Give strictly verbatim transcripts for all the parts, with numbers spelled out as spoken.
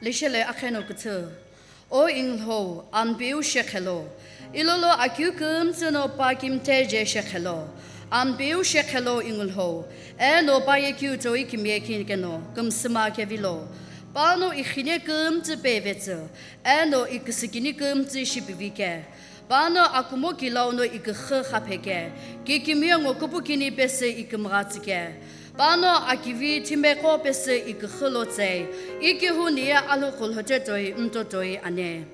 Leshele akheno küthü. O Inguhou, Ampeu shekhelo. Ilolo akeu kümtsü no pa kimthe je shekhelo. Ampeu shekhelo Inguhou. Eno pa yekeu toi kimye kino kümsüma kevilo. Pano ikhine kümtsü pevetsü. Eno iküsükini kümtsü shipivike. Pano akumo kilau no iküxü xapheke, kikimiye ngo küpükini pesü ikümgha tsüke. Pano akivi thimeqo pesü iküxü lo tsei, ikehu niye alhokhu lhote toi mto toi ane.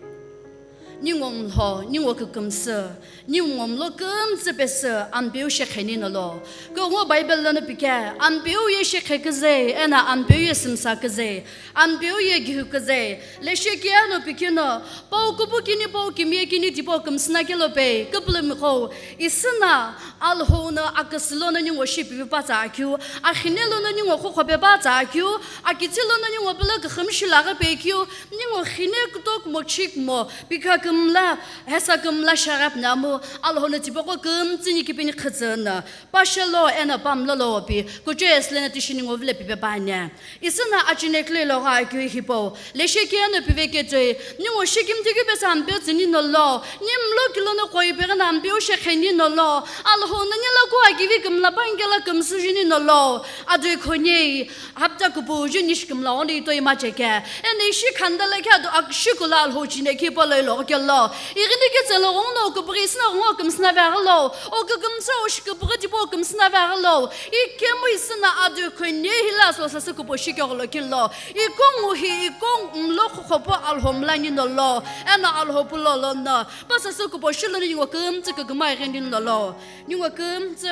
Ningu mlho, ningu kükümsü, ningu mlo kümtsü pesü Ampeu shekheni nolo. Küngu Bible lono pike, Ampeu ye shekhe küzei, ena Ampeu ye sümsa küzei. Ampeu ye gihu küzei, leshekiye no pikino, pau küpükini pau kimiye kini tipau kümsüna kelo pei, küpülümiqo, isüna, Alhou no aküsü lono ningu shipivi pa tsa akeu, akhine lono ningu khukhope pa tsa akeu, akithi lono ningu pelo küxümshi laghi pei keu, ningu khine kutok mo chik mo, pikha kümla, hesa kümla sharap namu, Alhou no tipaqo kümtsü ni kipini khütsü na, Pashelo eno pamlo lo pi, kucho esle na tishini ngovile pipe bane. Isüna achinekle lo gha keu hipau, leshekiye no piveke toi, ningu shikimthi keu pesü Ampeu tsüni nolo, nimlo kilo no koi peghi na Ampeu shekheni nolo, Alhou no nila ku akivi kümla pangela kümsü juni nolo, adui khonei, hapta kupu juni shikimla oni toi macheke, eno ishi khandala khe adu akshikula Alhou chinekhi polo ilo kelo, ighini ketselo gong no kupughi isüna gong kümsüna veghi lo, O kükümtsü o shiküpüghü tipau kümsüna veghi lo, ikemu isüna adui khonei hila so sasü kupo shikegho lo kilo, ikongu hi ikong mlo khukhopu Alhou mla ni nolo, eno Alhou pulo lono, pa sasü kupo shilo ningu kümtsü kükümai ghini nolo, ningu kümtsü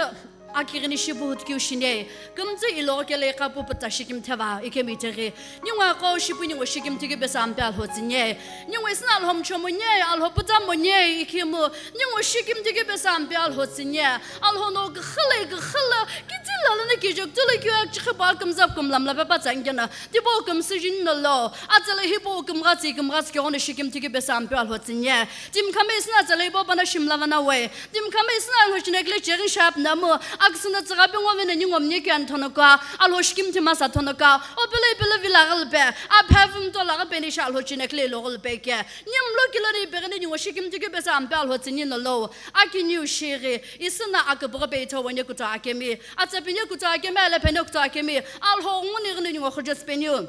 akighini shipu hutkeu shinei, kümtsü ilo kele iqapu püta shikimtheva, ikemu itaghi, Ningu aqo shipu ningu shikimthi keu pesü Ampeu Alhou tsüni. Ningu isüna Alhou mchomu ni, Alhou puta mo ni, ikhemu. Ningu shikimthi keu pesü Ampeu Alhou tsüni. Alhou no küxüla, küxüla, kitila lono kijo, ktula kiu akchikhi pa kümzap kümlamla pepa tsangena. Tipau kümsü juni nolo. Atsala hipau kümghatsi, kümghatsi keghono shikimthi keu pesü Ampeu Alhou tsüni. Timi khami isüna atsala hipau pana shimla vana we. Timi khami isüna Alhou chinekle cheghi shap namu, aküsüna tsüghape ngo vena ningu mnye keu ani thonoka, Alhou shikimthi masa thonoka, o pele pele vila ghilpe, a phe vumto laghi peni shi Alhou chinekle ilo ghilpe ke. Nimlo kilo ni peghi ningu shikimthi keu pesü Ampeu Alhou tsüni nolo, akiniu shighi, isüna aküpüghü pe itho wene kuto akemi, atsa pini kuto akemi, ala peni kuto akemi, Alhou nguni ghini ningu khujo tsüpeniu.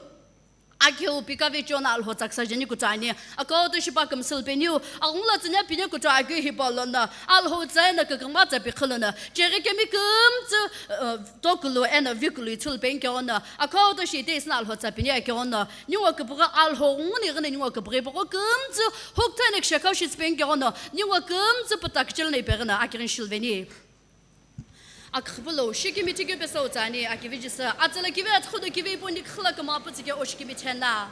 Akeu pika vecheo no Alhou tsaksa jeni kuto ani, akau to shipa kümsü lupeniu, aghungu lo tsüni pini kuto akeu hipau lono, Alhou tsa eno kükümgha tsa pikhu lono, cheghi kemi kümtsü, eh, tokulu eno vikulu ithulu peni keghono, akau to shi ite isüna Alhou tsa pini akeghono, ningu küpüghü Alhou nguni ghini ningu küpüghü ipaqo kümtsü, hukta eno kishakau shitsü peni keghono, ningu kümtsü püta kichilo no ipeghi no, akighini shiluveni. Aküpülou, shikimthi keu pesü o tsüni, akivi jisü, atsala kivi athukhudo kivi ipu ni küxüla kümgha putsü ke o shikimthi na.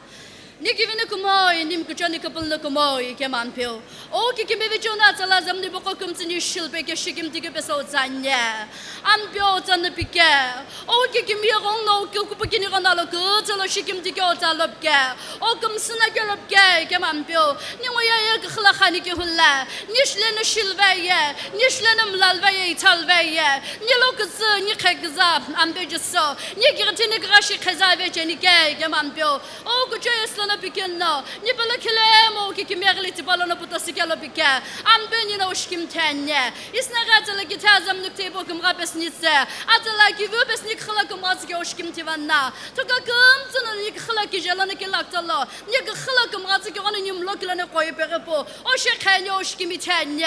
Ni kivi ni kumoi, ni mkucho ni küpülü ni kumoi, ikemu Ampeu. O kikimiye vecheo no atsala zam ni boko kümtsü ni shilpe ke shikimthi keu pesü o tsüni. Ampeu o tsüni pike. O kikimiye gong no keu küpükini gong nalo kütsülo shikimthi keu o tsülo pike. O kümsüna kelo pike, ikemu Ampeu. Ningu ye ye küxüla khani keu hula. Ni shile no shilveye, ni shile no mlalveye, ithalveye, ni lo küzü, ni kheküza, Ampeu Jisü, ni kighithi ni kighashi kheza ve cheni ke, ikemu Ampeu. O kucho esü lono pikeno, ni pelo khile mo kikimiye ghili tipau lono puto sikelo pike, Ampeu nino o shikimthi ani. Isüna ghi atsala kithi azam nukte ipu kümgha pesü ni tse, atsala kiviu pesü ni küxüla kümgha tsü ke o shikimthi vana. Thoka kümtsü no ni küxüla kije lono kila kutolo, ni küxüla kümgha tsü keghono nimlo kilo no koi peghi pu, o shekhe ani o shikimthi ani.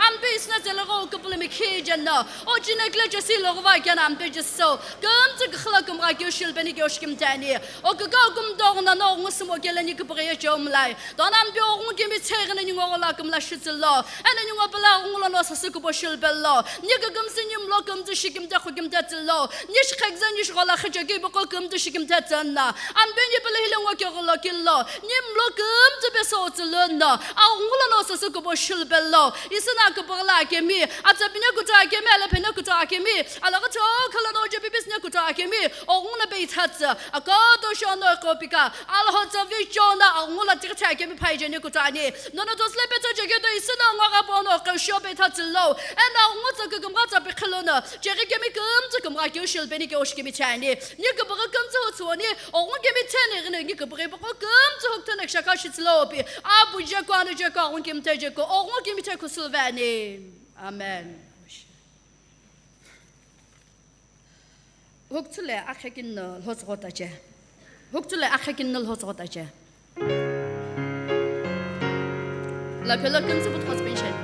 Ampeu isüna tselegho o küpülümi khije no, o chinekle chesi lo ghuva keno Ampeu Jisü, kümtsü küxüla kümgha keu shilpeni ke o shikimthi ani. O küka o kümtoghu no no ngu sümo kele ni küpüghü ye cheu mlai. Don Ampeu o ngu kimi tseghi no ningu ghola kümla shitsülo. Eno ningu pela o ngu lono sasü kupo shilpelo. Ni kükümsü nimlo kümtsü shikimthi khukimthi tsülo. Ni shikheküza ni shighola khicho kivi boko kümtsü shikimthi tsüna. Ampeu ni pelo hile ngo keghulo kilo. Nimlo kümtsü Sotsü lono, aghungu lono sosu kubo shilbelo, isina kubo la kemi, atsapine kuta kemi, alepene kuta kemi, alaghacho khalano jepi bisne kuta kemi, aghungu na beithatsa, akoto shono kopika, alhotsa vichona, aghungu la tikitha kemi phaijeni kutani, nono tosle peto jegedo isina ngwa gabono kosho beitatsilo, ena aghungu tsa kukumgha tsa pikhilono, jegi kemi kumtsu kumgha keu shilbeni keu shikemi chani, ni kubo kumtsu hutsuoni, Oghungu kemi theni ghino ngi kubughi boko kumtsu hukthana kishaka shitsilo pi. Abu jeko, anu jeko, oghungu kemi the jeko, oghungu kemi the kusuvani. Amen. Hukthule akhekin no lhotsghotache. Hukthule akhekin no lhotsghotache. La phela kumtsu but husband shen.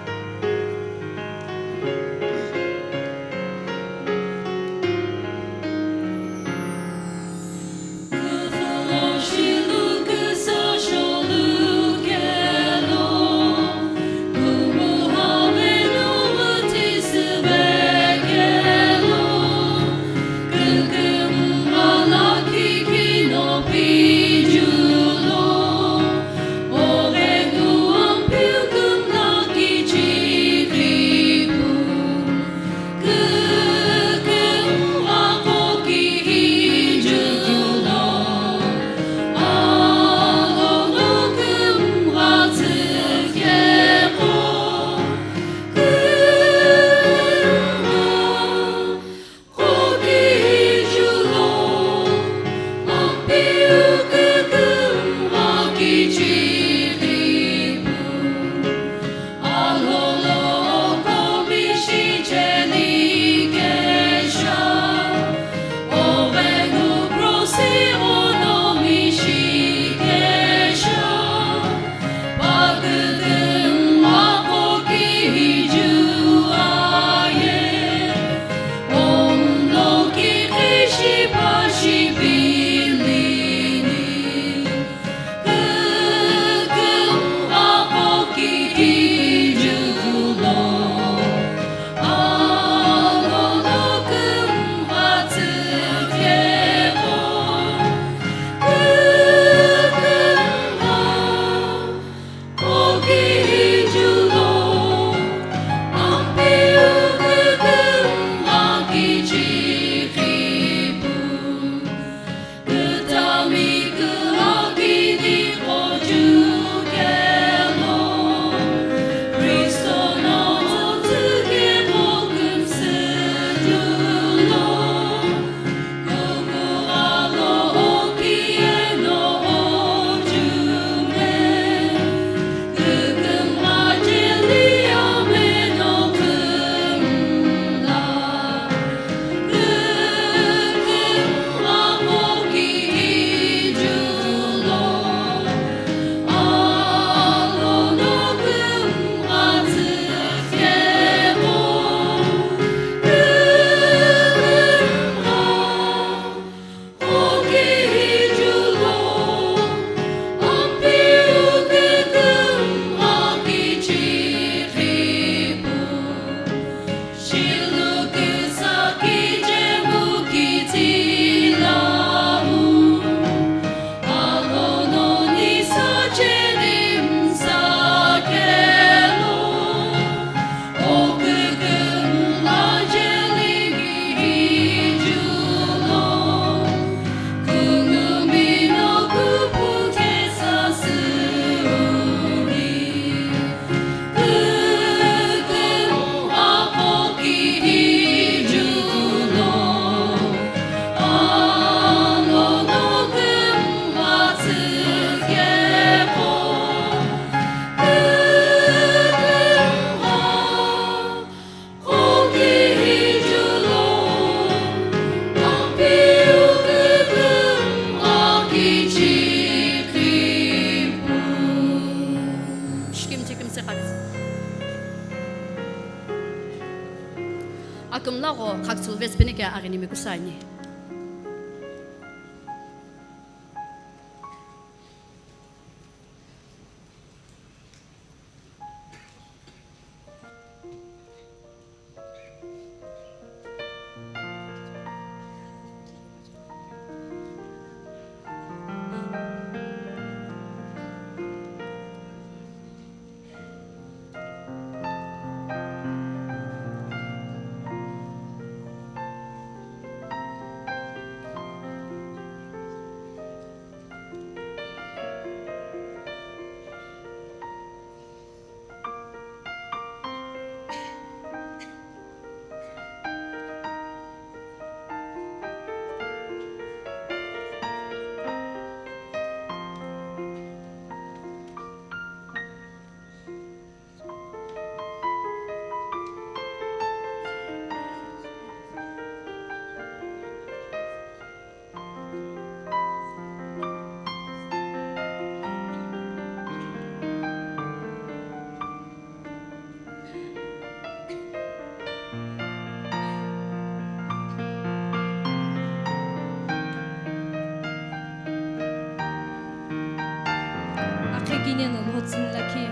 Shikimchi kimse khabis. Akümla gho khakchul vespini ke aghini mikusani. Neno lhotsüni lakhi.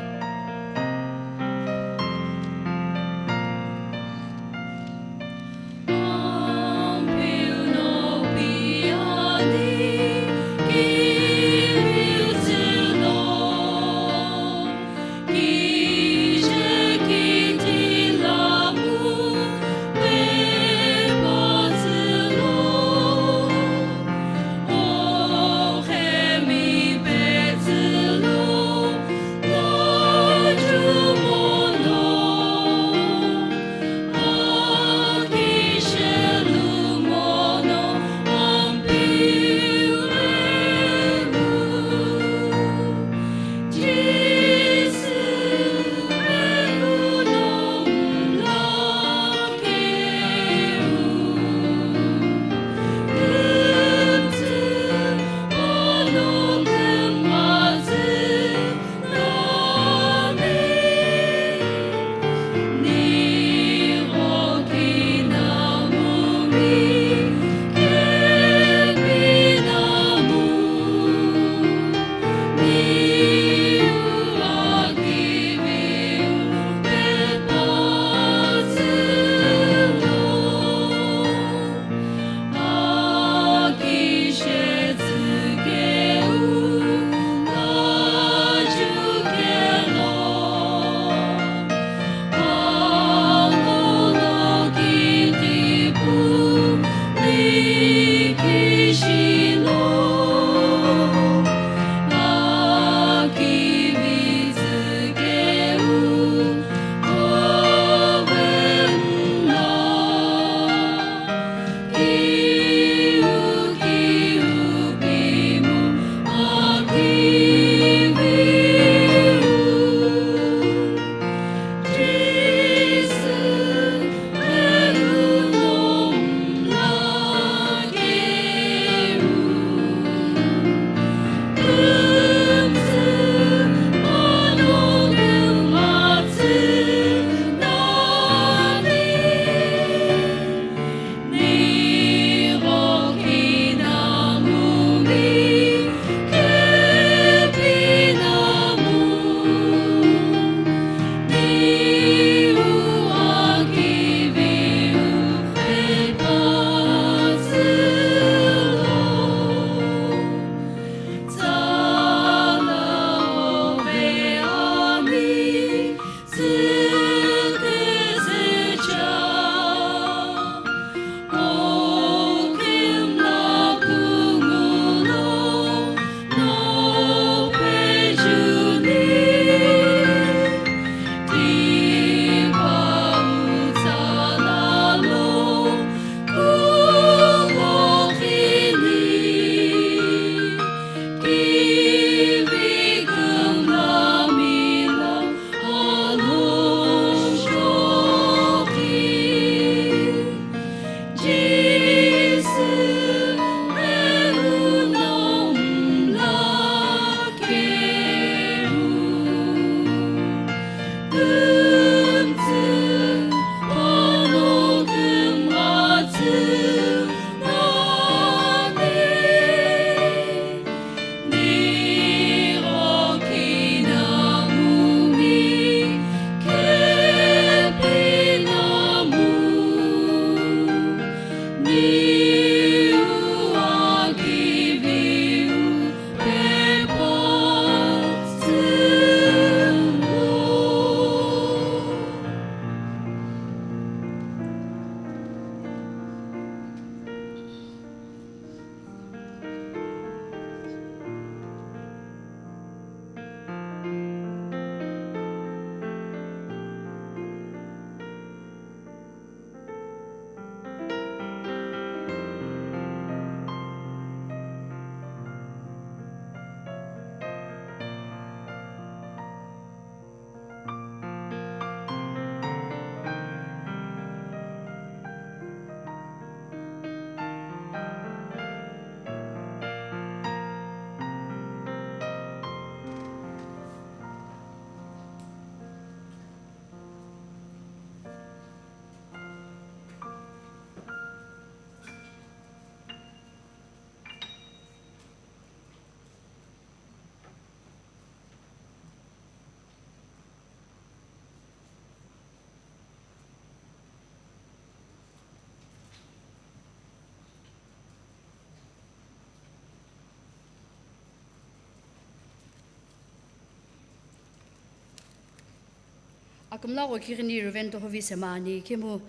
Akümlagho kighini Reverend Tohovi Sema ani, ikemu, uh,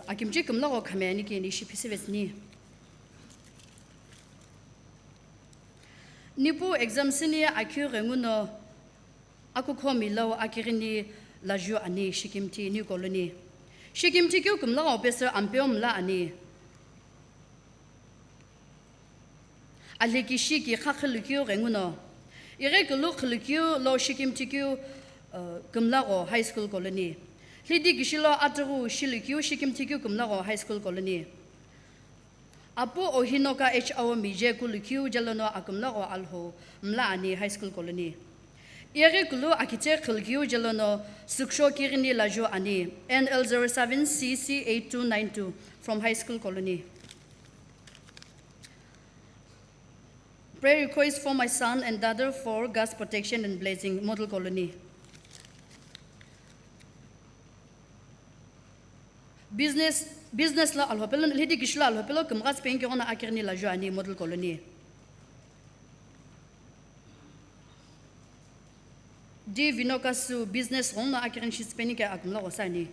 akimchi kümlagho khami ani keni ishi phisivetsüni. Nipu exam süni akhiu ghenguno akukhomi lo akighini Laju ani, Shikimthi New Colony. Shikimthi keu kümlagho pesü Ampeu mla ani. Alhekishiki kha khülükeu ghenguno, ighi kulu khülükeu lo Shikimthi keu, uh, kümlagho High School Colony. Lhidi kishilo atughu shilükeu Shikimthi keu kümlagho High School Colony. Apu Ohinoka H Aomi je kulükeu jelono akümlagho Alhou mla ani High School Colony. Ighi kulu akithe khülükeu jelono süksho kighini Laju ani, N L zero seven C C eight two nine two from High School Colony. Prayer request for my son and daughter for God's protection and blessing, Model Colony. Business, business lo Alhou pelo, lhidi kishilo Alhou pelo kümgha tsü penki ghono akighini Laju ani, Model Colony. Di Vinokasu business ghono akighini shi tsü penike akümlagho sani.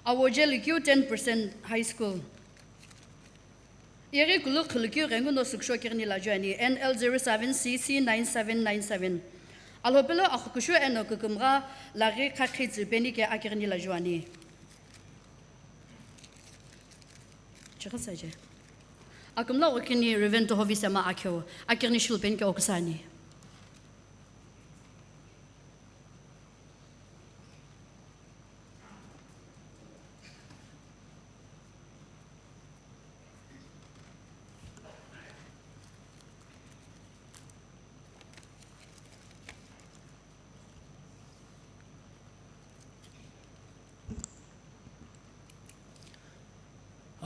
Awoje lükeu ten percent High School. Ighi kulu khülükeu ghenguno süksho kighini Laju ani, N L zero seven C C nine seven nine seven. Alhou pelo akhukushu eno kükümgha laghi khakhi tsü penike akighini Laju ani. Chighi saje. Akümlagho kini Reverend Tohovi Sema akheu, akighini shulu penike okusani.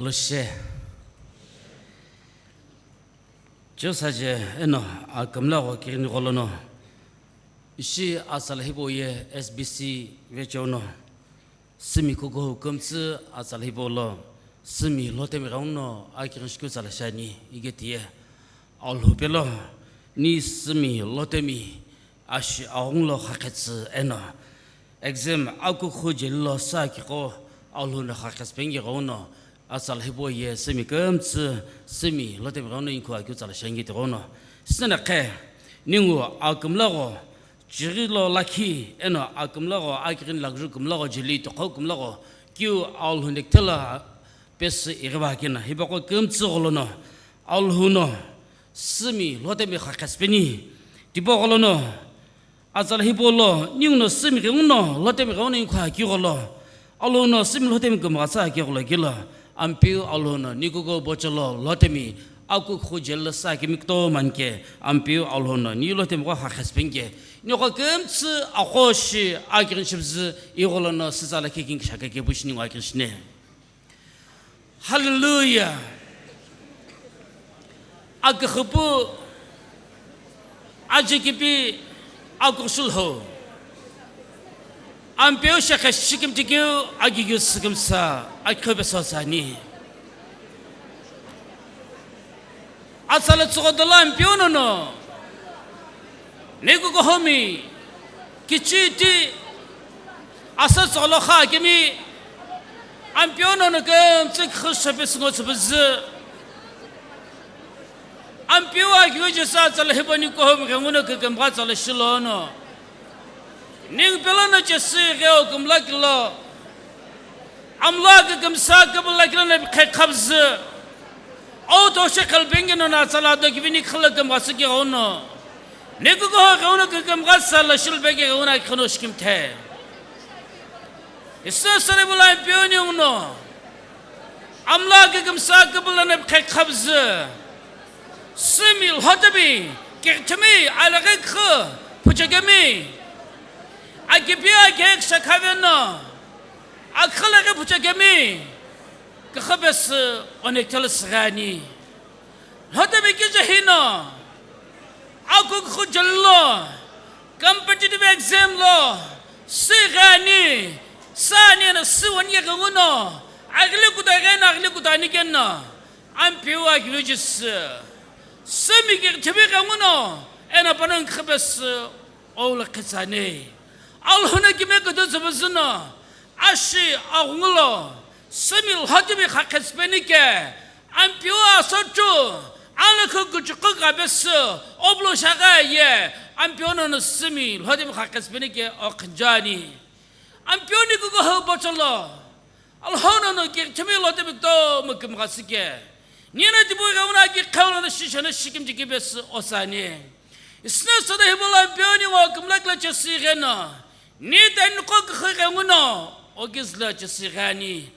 Alo she. Cheu saje eno akümlagho kighini gholono ishi atsala hipau ye S B C vecheo no sümi kukuhu kümtsü atsala hipau lo sümi lhotemi ghenguno akighini shikeu tsala shiani ighi tiye. Alhou pelo ni sümi lhotemi ashi aghungu lo khakhe tsü eno exam akukhu jeli lo sa kiqo Alhou no khakhe tsü penki ghenguno atsala hipau ye sümi kümtsü sümi lhotemi ghenguno inkhu akeu tsala shiani ighi tighenguno. Sinakhe ningu akümlagho chighi lo lakhi eno akümlagho akighini Laju kümlagho jeli toqhou kümlagho keu Alhou no kithela pesü ighiva kena hipaqo kümtsü gholono Alhou no sümi lhotemi khakhe tsü peni tipau gholono atsala hipau lo ninguno sümi ghenguno lhotemi ghenguno inkhu akeu gholo Alhou no sümi lhotemi kümgha tsü akeu gholo kelo Ampeu Alhou no ni kukuhu bochelo lhotemi akukhu jeli lo sa kemi kutomo anike Ampeu Alhou no ni lhotemi gho khakhe tsü penike niqo kümtsü aqo shi akighini shipüzü igholono sütsa lakhi kini kishaka kepu shi ningu akighini shine. Hallelujah. Aküxüpu, ajikipi, akuxulhu. Ampeu shekhe shikimtikeu, agigeu sükümsa, akhope sotsani. Atsala tsügho dolo Ampeu nono. Ni kukuhumi, kichiti, asa tsügho lo kha kemi, Ampeu nono kümtsü khusope süngo tsüpüzü. Ampeu aghiu Jisü atsala hipau ni kuhumi ghenguno kükümgha tsala shilono. Ningu pelono Jisü gheo kümla kilo. Amlo kükümsa kübüla kilo na khekhabzü. Au to she khalbengi no na tsala do kivini khala kümgha sü kighono. Ni kukuhu ghenguno kükümgha tsala shilbegi ghenguno akhono shikimthe. Isu sari bula Ampeu ni uno. Amla kükümsa kübüla na khekhabzü. Sümi lhotemi, kithimi, alaghi khu, phuchekemi. Akipi akhe kishakhaveno. Akhalaghi phuchekemi. Kükhabesü onekthela sürani. Lhotemi kije hino. Akukhu jelo. Competitive exam lo. Sürani. Sani na sü wani ghenguno. Aghili kuta ghena, aghili kuta ani kenno. Ampeu akivichisi, simi kighichimi ghenguno, eno panongu kghipesü oulakhi tsüani. Alhou no kime kututsüpüzü no, ashi aghungu lo, simi lhotimi khaqhesüpeni ke, Ampeu asothu, alakhu kuchuku kapesü, opulo shagha ye, Ampeu nono simi lhotimi khaqhesüpeni ke okhunjuani. Ampeu ni kukuhou pocholo, Alhou nono kighichimi lhotimi kutomo kümgha tsüke. Nino tipau ghenguno aki khau lono shisha no shikimchi kipesü osüani. Isno soda hipau lo Ampeu ningu kümla kla chesü igheno, ni tani qo kukhu ghenguno, okizü lo chesü ighani.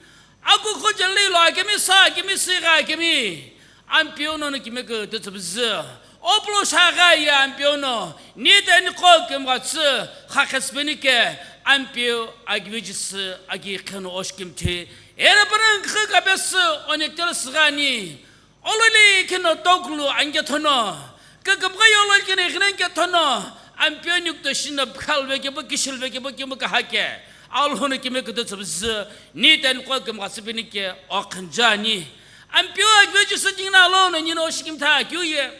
Akukhu jeli lo akemi sa akemi sü igha akemi. Ampeu nono kime kututsüpüzü. Opulo shagha ye Ampeu no, ni tani qo kümgha tsü, khaqhesüpeni ke, Ampeu akivichisi aki kheno oshikimthi. Eno panongu kghikapesü, onekutelo süghani. Ololi kheno tokulu ankethono, kükümgha yololi kheno ighinenke thono, Ampeu ni kuto shino pkhalve kepu, kishilve kepu, kimu kahake. Alhou no kime kututsüpüzü, ni tani qo kümgha tsüpeni ke okhunjuani. Ampeu akivichisi tingina alono nino oshikimthi akeu ye.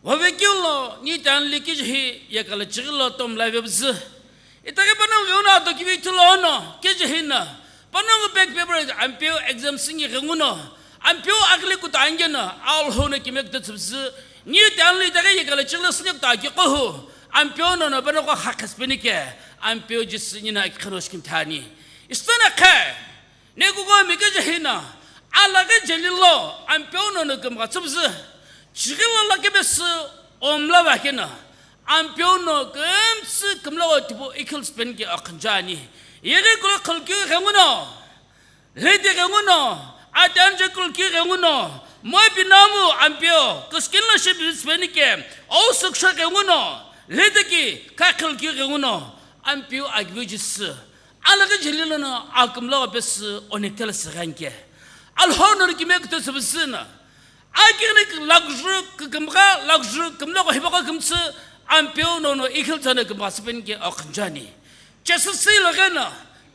Vovekeu lo, ni tani li kijihi, yekala chighi lo tomla vepüzü. Itaghi panongu ghenguno atokivi thulo ono, kijihi no, panongu back paper Ampeu exam singi ghenguno, Ampeu aghili kuto angeno, Alhou no kime kututsüpüzü, ni tani li itaghi yekala chighi lo süneko ta aki qohu, Ampeu nono panoqo khaqhesüpeni ke, Ampeu Jisü nino aki kheno oshikimthi ani. Isitona khe, Nekuko mikeje hino, alaghi jeli lo Ampeu nono kümgha tsüpüzü, chighi lo lakhi pesü omla vakeno, Ampeu no kümtsü kümlogho tipau ikhilsü penike okhunjuani. Yeghi kulo khulkeu ghenguno, lhiti ghenguno, atanje khulkeu ghenguno, moi pinamu Ampeu, küsükinlo shi bisü penike, ousüksho ghenguno, lhitiki kha khulkeu ghenguno, Ampeu akiviu Jisü. Alaghi jeli lono akümlogho pesü onekutelo süghenike. Alhou nono kime kututsüpüzü no, akighini lakjü kükümgha lakjü kümlogho hipaqo kümtsü Ampeu nono ikhiltsü no kümgha tsüpenike okhunjuani. Chesü silo gheno,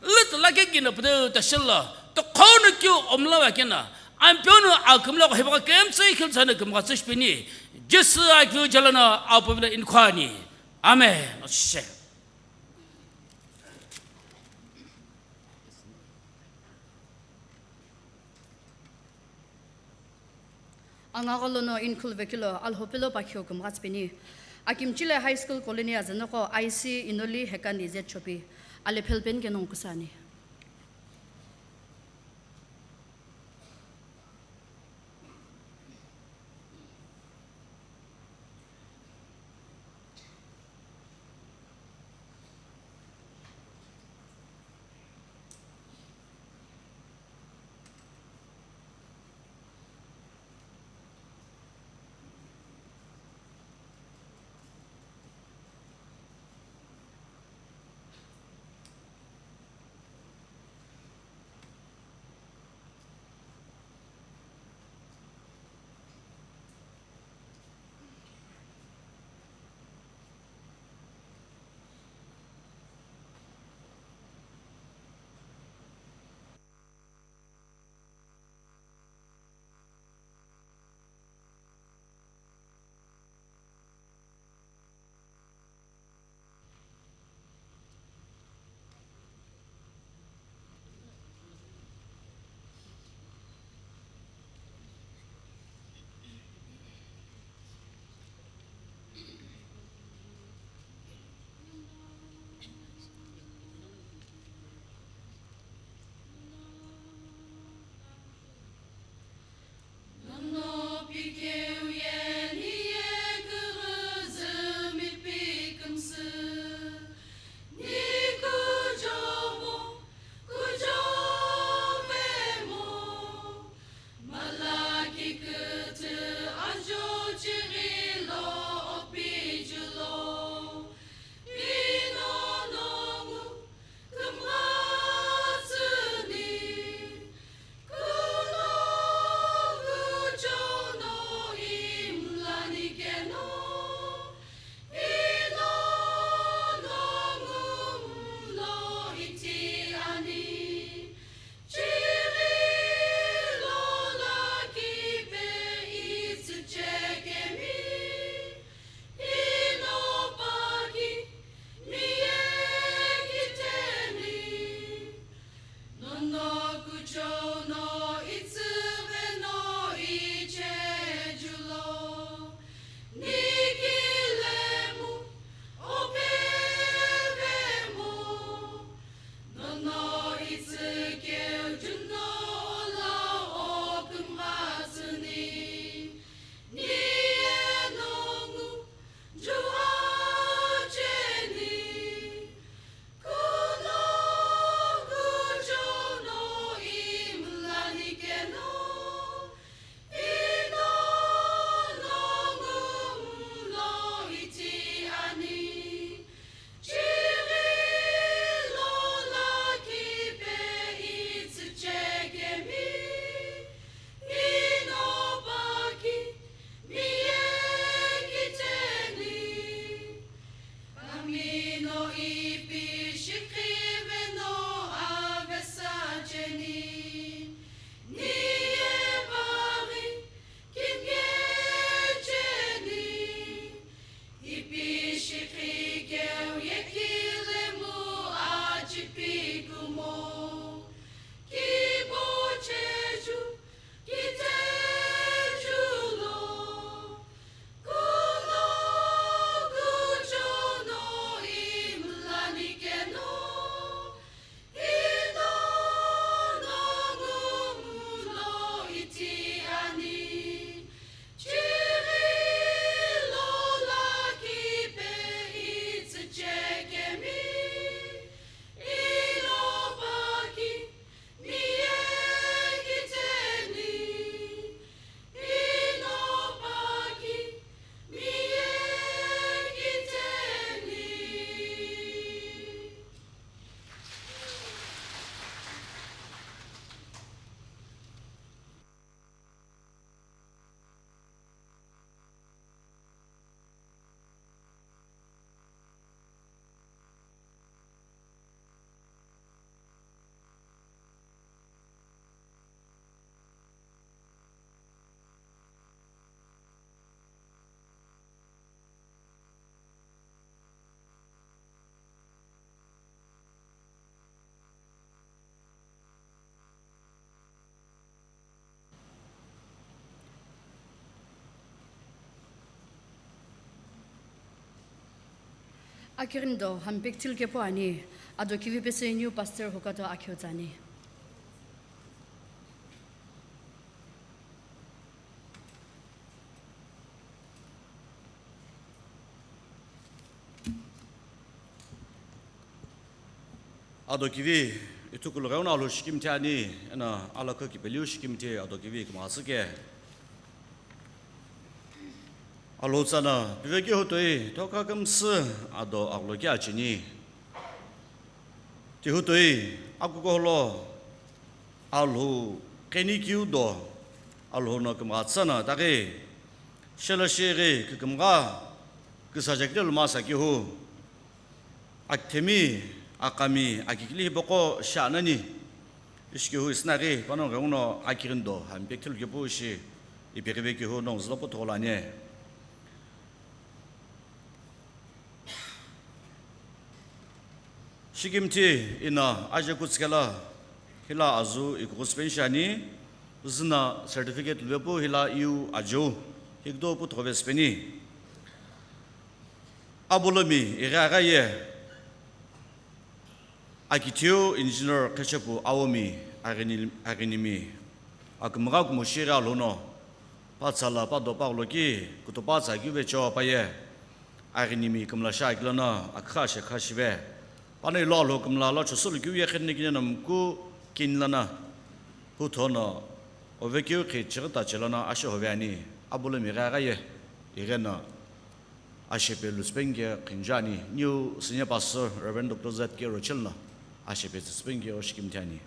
lütü lakhi kino pütü tashilo, tokhou no keu omla vakeno, Ampeu no akümlogho hipaqo kümtsü ikhiltsü no kümgha tsüshipeni, Jisü akiviu jeli lono Apu vilo inikhoani. Amen. Oshe. Angagho lono inkhul vekilo Alhou pelo pakhiu kümgha tsüpeni. Akimchile High School Colony azünoqo I C Inoli Hekani Z Chopi. Alephelpeni kenongu kusani. Akighini do hami pekithilü kepu ani, ado kivi pesü new pastor hukato akhiu tsüani. Ado kivi ithukulu ghenguno Alhou shikimthi ani, eno alakhu kipeliu shikimthi ado kivi kümgha tsüke. Alhou tsüno pivekeu toi thokha kümsü ado agholo kiu acheni. Tihu toi akukuholo Alhou qhinikeu do Alhou no kümgha tsüno itaghi shelo shighi kükümgha küsaja kile lumasa kihu. Akithemi, akami, akikili hipaqo sha nani. Ishi kihu isinaghi panongu ghenguno akighini do hami pekithilü kepu ishi ipeghive kihu nongu zülo puthugho lo ani. Shikimthi ino aje kutsikela hila azu ikughu süpeni shiani, züna certificate luvepu hila iu ajeu hikdo puthugho ve süpeni. Abolomi ighi agha ye, akithiu engineer Qheshepu Aomi, Aghini-, Aghinimi, akümgha kumo shighi Alhou no, pa tsala pa do pa gholo ki kutopa tsa kiu vecho pa ye, Aghinimi kümla shi akilono akha shekha shive. Pano ilo Alhou kümla lo chusulu kiu ye qhitini kini no muku kini lono, hutho no ovekeu qhi chighi tache lono ashe hove ani. Abolomi ighi agha ye, ighi no ashepe lusüpeni ke qhinju ani, new senior pastor Reverend Doctor Z K Rochel no ashepe tsüsüpeni ke o shikimthi ani.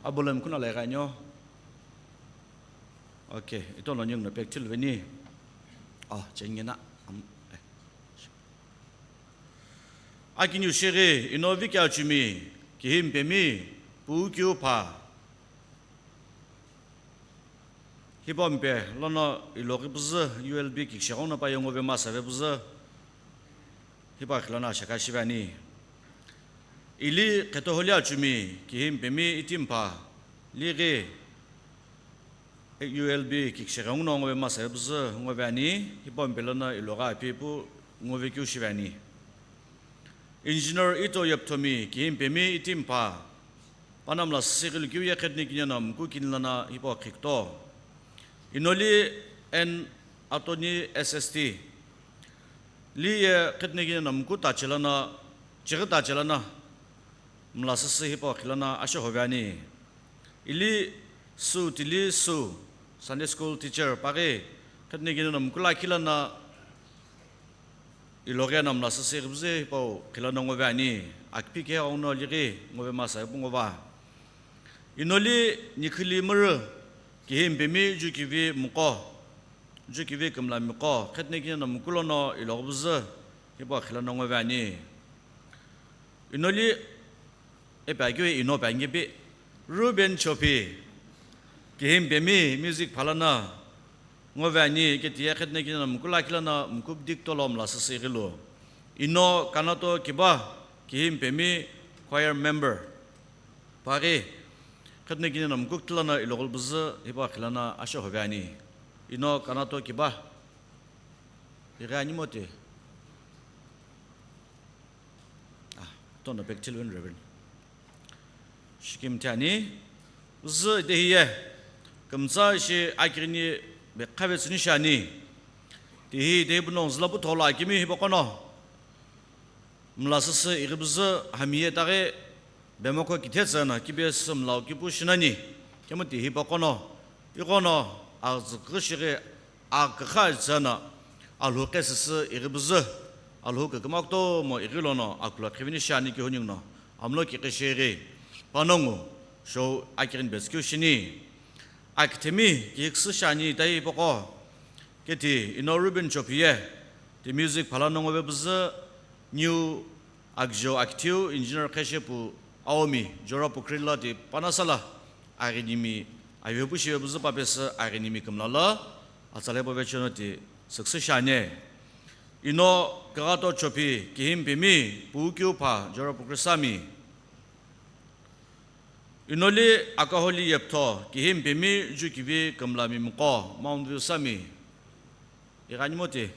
Abolomi kuna lo ighi ani o. Okay, ito lo ningu no pekithilü veni. Oh, chengena. Am-, eh. Akiniu shighi ino viki achumi, kihimi pemi, puu kiu pha. Hipau mpe lono iloghi püzü U L B kikishe ghenguno pa ye ngove masa ve püzü hipau akhi lono ashekha shive ani. Ili qhetoholi achumi, kihimi pemi itimi pha, lighi U L B kikishe ghenguno ngove masa ve püzü ngove ani, hipau mpe lono iloghi api pu ngove kiu shive ani. Engineer Ito Yepthomi, kihimi pemi itimi pha, pano mla süsü ighilu kiu ye qhitini kini no muku kini lono hipau qhikto. Inoli N Atoni S S T, li ye qhitini kini no muku tache lono, chighi tache lono, mla süsü hipau akhi lono ashe hove ani. Ili Su Tili Su, Sunday school teacher, paghi qhitini kini no muku lakhi lono, iloghi no mla süsü ighi püzü hipau akhi lono ngove ani, akipi keghenguno lighi ngove masa ipu ngova. Inoli Nikhili Mürü, kihimi pemi jukivi muqo, jukivi kümla muqo, qhitini kini no muku lono iloghi püzü hipau akhi lono ngove ani. Inoli Ipi akeu ye ino pe ange pi, Reuben Chopi, kihimi pemi music pha lono ngove ani, ketiye qhitini kini no muku lakhi lono muku kidikutolo mla süsü ighilu. Ino Kanato Kiba, kihimi pemi choir member, paghi qhitini kini no muku kuthu lono iloghi püzü hipau akhi lono ashe hove ani. Ino Kanato Kiba, ighi ani moti. Ah, tono pekithilü veni Reverend. Shikimthi ani, zü ite hiye, kümtsa ishi akighini beqha vetsüni shiani. Tihi ite ipu nongu zülo puthugho lo akimi hipaqo no mla süsü ighi püzü hami ye itaghi bemoko kithe tsü no kibe sü mlau kipu shinani, kemu tihi hipaqo no, ighono azüküghü shighi akükha tsü no, Alhou qesüsü ighi püzü, Alhou küküma kutomo ighi lono akulo qhivini shiani kihu ningu no, amlo kiqi shighi, panongu, shou akighini betsü keu shini. Akithemi kihiküsü shiani ite hipaqo, keti ino Reuben Chopi ye, ti music pha lono ngove püzü, new Agjo akithiu engineer Qheshepu Aomi, Jora Pukri lo ti panasala Aghinimi, ayepu shive püzü papesü Aghinimi kümla lo, atsala hipau vechelono ti süküsü shiani. Ino Kaghato Chopi, kihimi pemi, puu kiu pha, Jora Pukri sami. Inoli Akaholi Yeptho, kihimi pemi, jukivi kümlami muqo, Mount View sami. Ighi ani moti.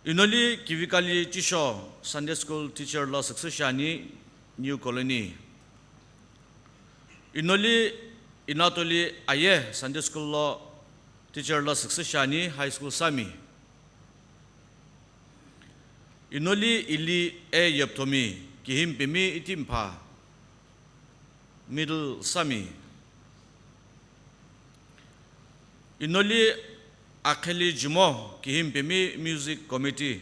Inoli Kivikali Chisho, Sunday School teacher lo success shiani, New Colony. Inoli Inatoli Aye, Sunday School lo teacher lo success shiani, High School Sami. Inoli Ili E Yepthomi, Kihimpimi Itimpha, Middle Sami. Inoli Akheli Jimo, Kihimpimi Music Committee,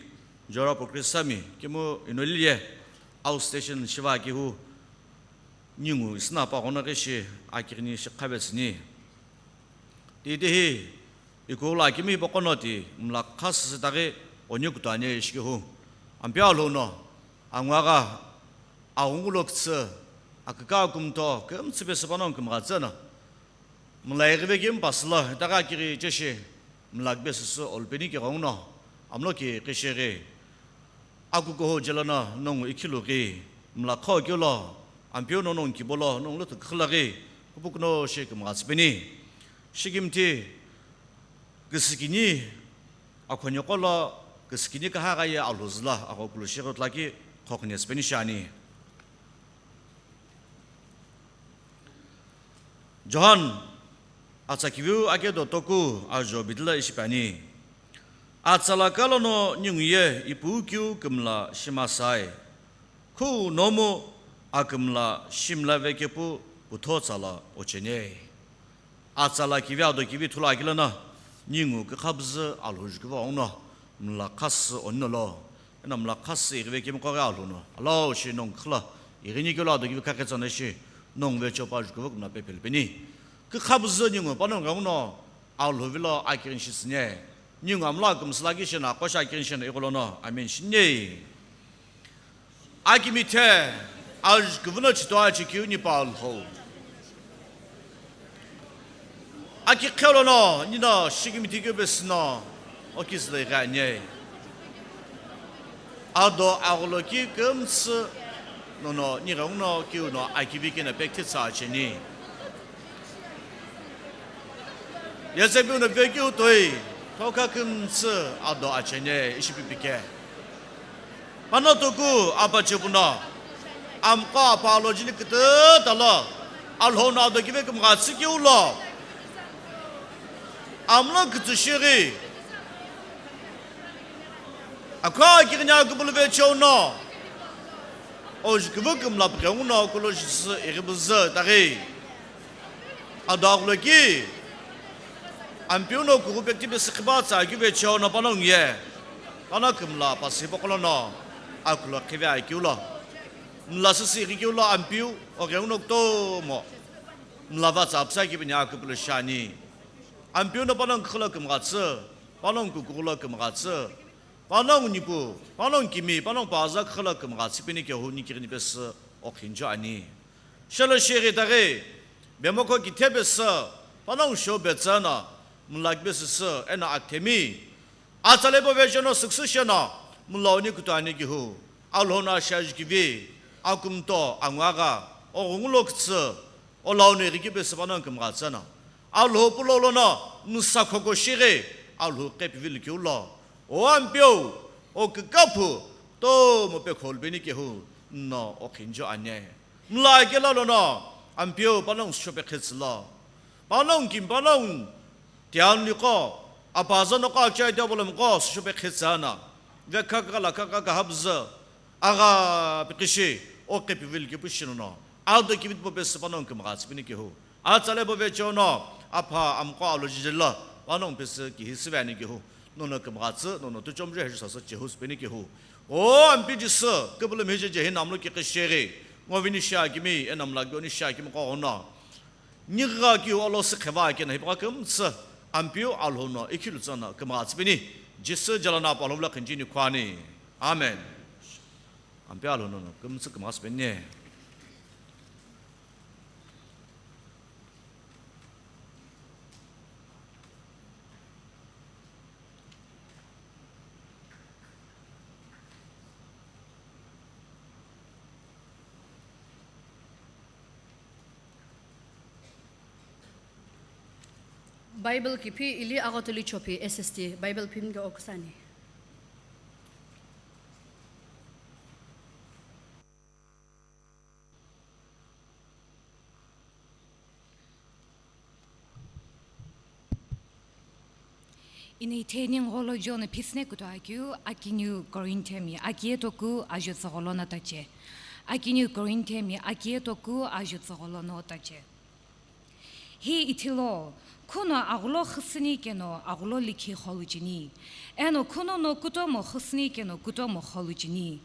Jora Pokri Sami, kemu inoli ye outstation shiva kihu ningu isina pa ghona ghi shi akirini shi khavetsüni. Titihi, ikula kimi hipaqo no ti mla khasüsü taghi oni kutuani ishi kihu. Ampeu Alhou no, anguagha, aghungu lo kütsü, aküka akumto, kümtsü pesü panongu kümghatsü no. Mla ighive kemi pasü lo, itaghi akiri cheshi, mla kibesüsü olupeni kighenguno, amlo ki qisheghi. Akukuho jelono nongu ikhilu ghi, mla qho keu lo, Ampeu no nongu kibo lo, nongu luthu kükhüla ghi, kupukuno shi kümghatsüpeni. Shikimthi, küsükini, akhoneko lo, küsükini kahagha ye Alhou zülo, aghokulu shighi tula ki, khokhunesüpeni shiani. John, atsa kiviu akedo toku ajo bidila ishi piani. Atsa la kalono ningu ye ipu keu kümla shimasai. Khu nomu akümla shimla vekepu putho tsala ochene. Atsa la kivi ado kivi thulu akilana, ningu kükhabüzü Alhou jukuva ongno, mla khasü onno lo. Eno mla khasü ighive kemiqo ghi Alhou no, alao shi nongu khüla, ighini kelo ado kivi khakhe tsana shi, nongu vecho pa jukuva kümla pephelpeni. Kükhabüzü ningu panongu ghenguno, Alhou vilo akirini shi süne. Ningu amlo akümsü lakhi shi no, aqo shi akirini shi no, ighulono, amen shine. Akimithe, ajukuvuno chito achikiu nipa Alhou. Aki khelono, nino shikimithi keu pesüno, okizülo ighi ani. Ado agholo ki kümtsü, nono nighenguno kiu no akivi keno pekthitsa acheni. Yezebiu no vekeu toi, thoka kümtsü ado acheni, ishi pipike. Pano toku apachipu no, amqo apalo jili kütüta lo, Alhou no ado kive kümghatsü keu lo, amlo kütsü shighi, akha kighini akupulu vecheo no, ojukuvu kümla pughengu no kulo jisü ighibuzü taghi. Ado aghulo ki, Ampeu no kughu pekti pesü khiba tsa keu vecheo no panongu ye, pano kümla pasü hipaqo lono, akulo khive akeu lo. Mla süsü ighi keu lo Ampeu, oghenguno kutomo. Mla va tsa psa kipini akupulu shiani. Ampeu no panongu khülo kümghatsü, panongu kukughulo kümghatsü, panongu nipu, panongu kimi, panongu paza khülo kümghatsüpeni kehu nikighini pesü okhinjo ani. Shelo shighi taghi, bemoko kithe pesü, panongu sho betsü no, mla kibesüsü, eno akthemi. Atsa lepo vecheo no success sheno, mla oni kutuani kihu. Alhou no ashi ajukivi, akumto, anguagha, oghungu lo kütsü, olau no ighi keu pesü panongu kümghatsü no. Alhou pulo lono, msa khoko shighi, Alhou qepivilu keu lo. O Ampeu, o kükaphu, tomo pekholupeni kehu, no okhinjo ani. Mla kelo lono, Ampeu panongu sho pekhetsü lo. Panongu kim panongu, Tianliqo, apaza noqo achai tebolomiqo, sisho pekhetsü no, vekha kaka la kaka kahabüzü, agha piqishi, o qepivilu kipu shinono, ado kivi tipau pesü panongu kümghatsüpeni kehu. Atsa lepo vecheo no, apha amqo alo jijelo, panongu pesü kihi süveni kehu. Nono kümghatsü, nono tuchomju heju sasü chehusüpeni kehu. O Ampeu Jisü, küpülümi hije jehi namlo kiqi shighi, ngovini shiakimi, enamla kioni shiakimi qo ono. Nigha kiu alo sükheva keno hipaqo kümtsü Ampeu Alhou no ikhilu tsüno kümghatsüpeni, Jisü jelo no Apu Alhou vilo khinchini khuani. Amen. Ampeu Alhou no kümtsü kümghatsüpeni. Bible kiphi ili Aghotoli Chophi S S T Bible phimge okusani. Inithe ningu lo John phisne kutoakeu, akiniu Korinthiami akiye toku ajo tsügholo no tache. Akiniu Korinthiami akiye toku ajo tsügholo no tache. Hi ithilo, khuno aghulo xüsüni keno aghulo likhi xolu cheni, eno khuno no kutomo xüsüni keno kutomo xolu cheni.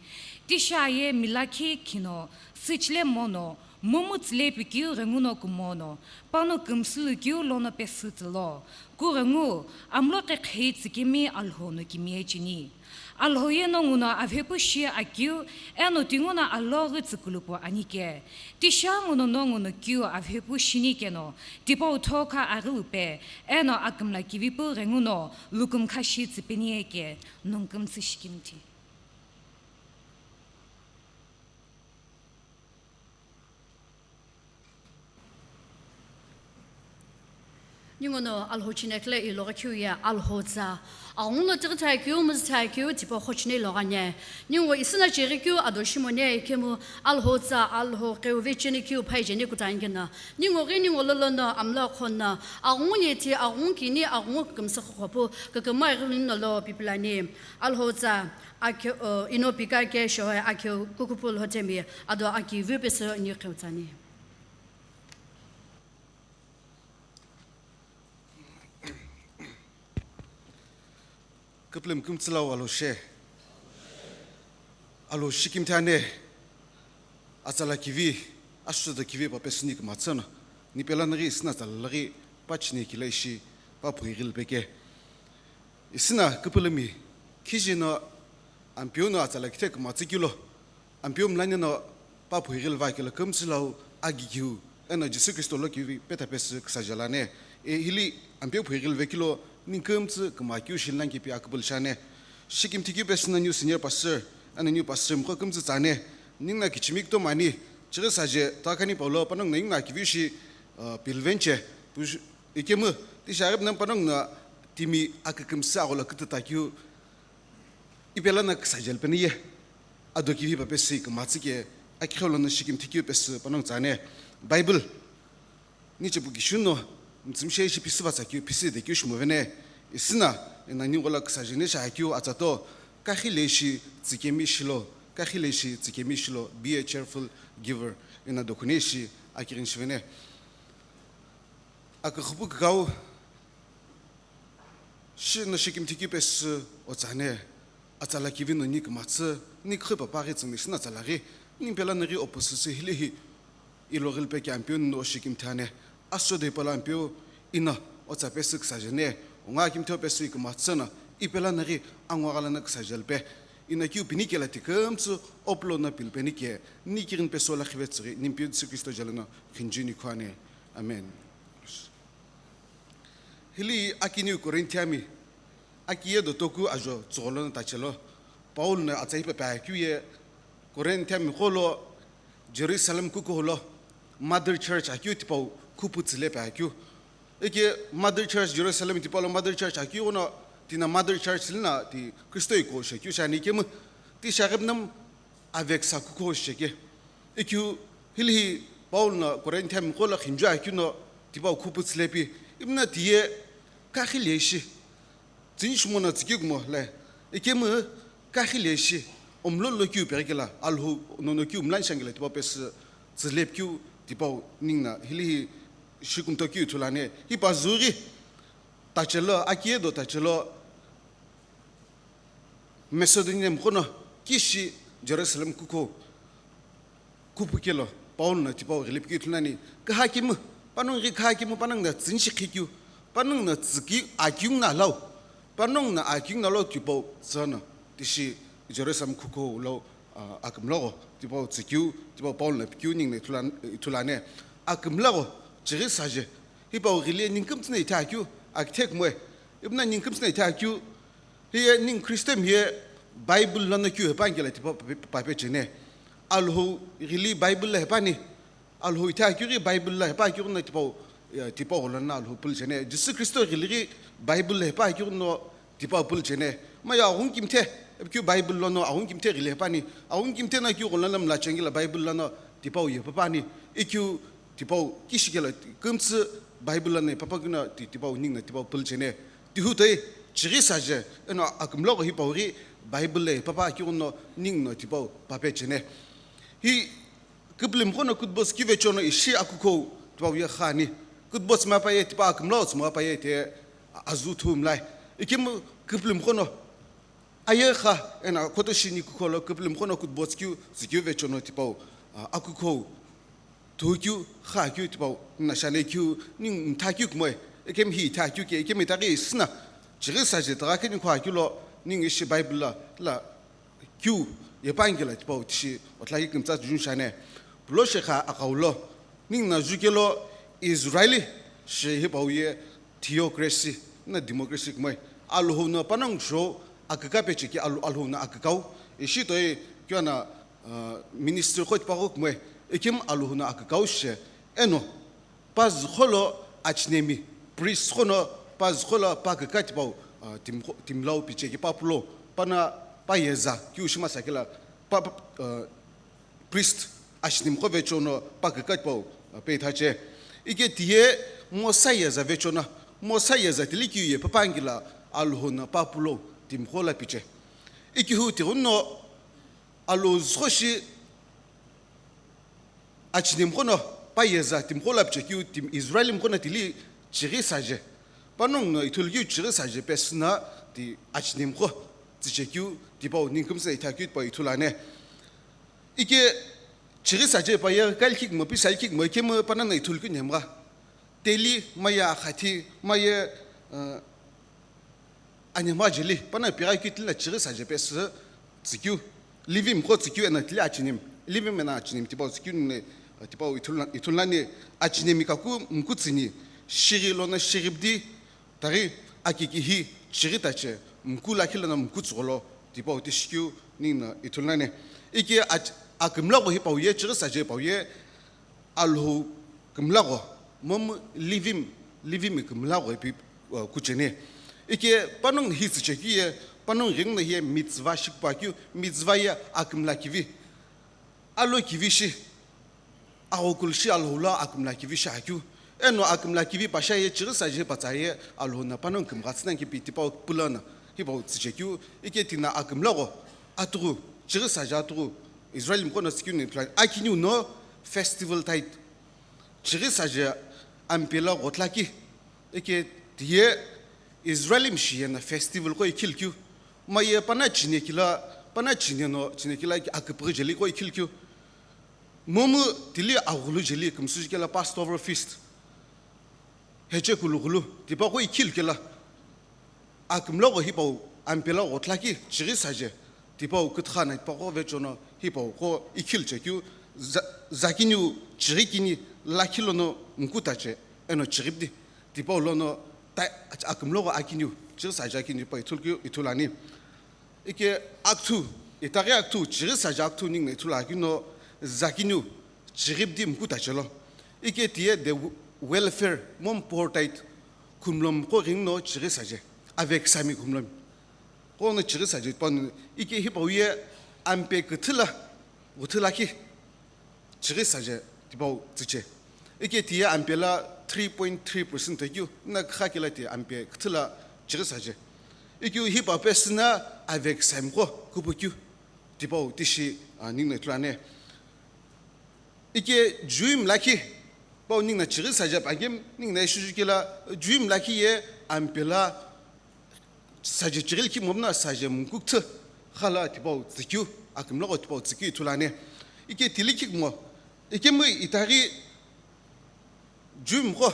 Tisha ye milakhi khino süchile mono, mumu tsüle pikeu ghenguno kumono, pano kümsülükeu lono pesü tsülo, ku ghengu, amlo qeqhei tsükemi Alhou no kimiye cheni. Alhou ye nonguno avhepu shi akeu, eno tinguno aloghi tsükulupu anike. Tisha nguno nonguno keu avhepu shini keno, tipau thokha aghilupe, eno akümla kivipu ghenguno, lukumkha shi tsüpeni eke, nongkümtsü shikimthi. Ninguno Alhou chinekle iloghi keu ye Alhou tsa. Aghungu lo tighi thakeu, muzü thakeu, tipau khochine iloghane. Ningu isina cheghi keu ado shimone ikemu Alhou tsa, Alhou qeuve cheni keu phai jeni kutangena. Ningu ghi ningu lolo no amla khona. Aghungu yeti, aghungu kini, aghungu kümsü khopu, kakama ighilin no lo pipilani. Alhou tsa, akhe, o, ino pika ke shohe, akhe kukupu lhotemi, ado aki vipesü ni kheutsani. Küpülüm kümtsülau Alhou she. Alhou shikimthi ane. Atsala kivi, asuda kivi pa pesü ni kümatsü no. Ni pela naghi isina atsala laghi pa chini kila ishi pa phui ghil peke. Isina küpülümi khiji no Ampeu no atsala kithe kümatsü kilo, Ampeu mlani no pa phui ghil va kilo kümtsülau agigiu, eno Jisü Kristo lo kivi petha pesü küsaje lane. E hili Ampeu phui ghil ve kilo ni kümtsü küma kiu shinlan kipi aküpülü shane. Shikimthi kiu pesü no new senior pastor, eno new pastor mkho kümtsü tsane. Ningna kichimi kito mani, chighi saje, takani paulo, panongu na ingna kivi shi, uh, pilvenche, push, ikemu, tisha aghi nam panongu na timi akükümsü aghola kütüta kiu, ipela na küsaje lpeni ye, ado kivi pa pesü kümatsü ke, akhe lo no shikimthi kiu pesü panongu tsane. Bible, ni chepu kishun no, mtsümshe ishi pisi va tsakeu, pisi de keu shimo vene, isina, ina ni ghola küsaje ne sha keu atsato, kakhi le ishi tsikemi shilo, kakhi le ishi tsikemi shilo, be a cheerful giver, ina dokune ishi akirin shivene. Akükhupu kükau, shi no shikimthi kiu pesü otsane, atsala kivi no ni kümatsü, ni khupa paghi tsümi sina atsala ghi, ni pela naghi opposite hili hi, ilo ghil peke Ampeu no shikimthi ane, aso de pala Ampeu ina otsa pesü küsaje ne, onga kimthe pesü kümatsü no, ipela naghi angwa ghala na küsaje lpe, ina kiu pini kela ti kümtsü oplo na pilpeni ke, ni kirin pesü la khive tsüghi, ni Ampeu Jisü Kristo jalo no khinjuni khwane. Amen. Hili akiniu Korinthiami, akiye do toku ajo tsügholo no tachelo, Paul no atsa hipa pea keu ye, Korinthiami qo lo, Jerusalem kukuho lo, mother church akeu tipau khupu tsüle pea keu. Eke mother church Jerusalem tipau lo mother church akeu ghono, tina mother church lina ti Kristo iko shekeu shani kemu, ti shaghi nam aveksa kukuho sheke. Ikeu hili hi Paul no Korinthiami qo lo khinju akeu no tipau khupu tsüle pi, imna tiye kakhi le ishi. Tsünshi mono tsükeu kumo le, ikemu kakhi le ishi, omlo lo kiu peghi kela, Alhou nono kiu mlan shangela tipau pesü tsüle pi keu tipau ningna hili hi shikumto kiu ithulu ane, hi pa züghi tachelo, akiye do tachelo, Macedonia mkhono kishi Jerusalem kukuho khupu kelo, Paul no tipau ghilipi keu ithulu nani, küha kimu, panongu ghi küha kimu, panongu na tsünshi khi keu, panongu na tsüki akeu na lau, panongu na akeu na lau tipau tsüno, tishi Jerusalem kukuho lo, a, akümlogho, tipau tsükeu, tipau Paul no pikeu ningna ithulu an-, ithulu ane, akümlogho, chighi saje, hipau ghiliye ningkümtsü na ithe akeu, akithe kumoe, imna ningkümtsü na ithe akeu, Hiye ningu Christian hiye Bible lono keu hepa angela tipau pa-, pa-, pape chene. Alhou ghili Bible lo hepani. Alhou ithe akeu ghi Bible lo hepa akeu no tipau, ya, tipau lono Alhou pulu chene. Jisü Kristo ghili ghi Bible lo hepa akeu no tipau pulu chene. Ma ya aghungu kimthe, epikeu Bible lono aghungu kimthe ghili hepani. Aghungu kimthe no keu lono mla chengela Bible lono tipau ye papani. Ikeu tipau kishi kela kümtsü Bible lono papa keu no ti-, tipau ningna tipau pulu chene. Tihu toi, Chighi saje, eno akümlogho hipau ghi Bible lo papa akighuno ninguno tipau pape chene. Hi küpülümghono kutbos kivechono ishi akukhou tipau ye khani. Kutbos mapaye tipa akümlogho tsü mapaye te azu thumlai. Ikimu küpülümghono aye kha ena koto shini kukholo küpülümghono kutbos kiu zikyu vechono tipau, a, akukhou. Thukyu, khakyu tipau, na shane kyu, ning thakyu kmoi, ekem hi thakyu ke, ekem itaghi sina, chighi saje taga ke ning khakyu lo, ning ishi Bible la, la, kyu, yepangila tipau, tishi, otlaki kimtsa jun shane. Pulo shekha akau lo, ning na juke lo, Israeli, she hipau ye, theocracy, na democracy kmoi, Alhou no panang sho, akika peche ki Alhou, Alhou no akikau, ishi toi, kyo na, uh, minister kho tipaqo kmoi, ikim Alhou no akikau she, eno, pazükholo achinemi, priest khono pazükholo pa kika tipau, uh, timkho-, timlau piche ki pa pulo, pana pa yeza, ki ushima sakila, pa, pa, uh, priest achinemi kho vechono pa kika tipau, uh, pe thache. Ike tiye Mosa yeza vechona, Mosa yeza tili ki ye papangila Alhou no pa pulo, timkho la piche. Ikihu tighuno, Alhou zükho shi, achinemi khono pa yeza timkho la piche kiu tim Israeli mkhono tili chighi saje. Panongu no ithulu kiu chighi saje pesüna ti achinemi kho tiche kiu tipau ningkümsa itha kiu tipau ithulu ane. Ike chighi saje pa ye kali kikmo, pi sai kikmo, ikemu panongu no ithulu kiu nemgha. Teli, maye akhathi, maye, uh, Anemgha jeli, pana pigha keu tila chighi saje pesü tsükeu, living mkho tsükeu ena tili achinemi, living ena achinemi tipau tsükeu nine, tipau ithulna-, ithulnani achinemi kaku mkutsüni, shighi lono shighibdi, taghi akikihi chighi tache, mku lakhi lono mku tsügholo, tipau tishikeu ningno ithulnani. Ike ach-, akümlagho hipau ye, chighi saje hipau ye, Alhou kümlagho, momu living, living kümlagho ipi, uh, kucheni. Ike panongu hi tsüchekeu ye, panongu ghingno ye mitzvah shikpakeu, mitzvah ye akümla kivi. Alo kivi shi, aghokulu shi Alhou lo akümla kivi shi akeu. Eno akümla kivi pasha ye chighi saje patsa ye Alhou no panongu kümgha tsüna kipi tipau pulo no, hipau tsüchekeu, ike tina akümlagho, atughu, chighi saje atughu, Israel mkhono tsükeu ni plan, akiniu no festival tide. Chighi saje ampela ghotla ki, ike tiye Israel mshiye na festival ko ikhil keu. Maye pana chine kila, pana chine no, chine kila aküpüghi jeli ko ikhil keu. Momu tili aghulu jeli kümsü kela Passover feast. Heche kulu ghulu, tipa ko ikhil kela. Akümlagho hipau ampela ghotla ki chighi saje, tipau kütha na tipaqo vechono hipau ko ikhil chekeu, za-, zakiniu chighi kini lakhi lono mku tache, eno chighibdi, tipau lono ta-, akümlagho akiniu, chighi saje akiniu pa ithulu keu, ithulu ani. Ike akuthu, itaghi akuthu, chighi saje akuthu ningno ithulu akiniu, zakiniu, chighibdi mku tache lo. Ike tiye the w-, welfare, momu poor tide, khumlo mkho ghingno chighi saje. Avekisami khumlo. Kono chighi saje panu, ike hipau ye ampe küthü la, ghuthu lakhi, chighi saje tipau tsüche. Ike tiye ampe la three point three percent toikeu, na kha kila tiye ampe küthü la chighi saje. Ikeu hipau pesüna avekisami kho, kupu keu, tipau tishi, ah, ningno ithulu ani. Ike Jew mlakhi, pau ningno chighi saje pa game, ningno ishizu kela, Jew mlakhi ye ampela saje chighi likhi momna saje mkukthü khala tipau tsükeu, akümlagho tipau tsükeu ithulu ani. Ike tili kikmo, ikemu itaghi Jew mkho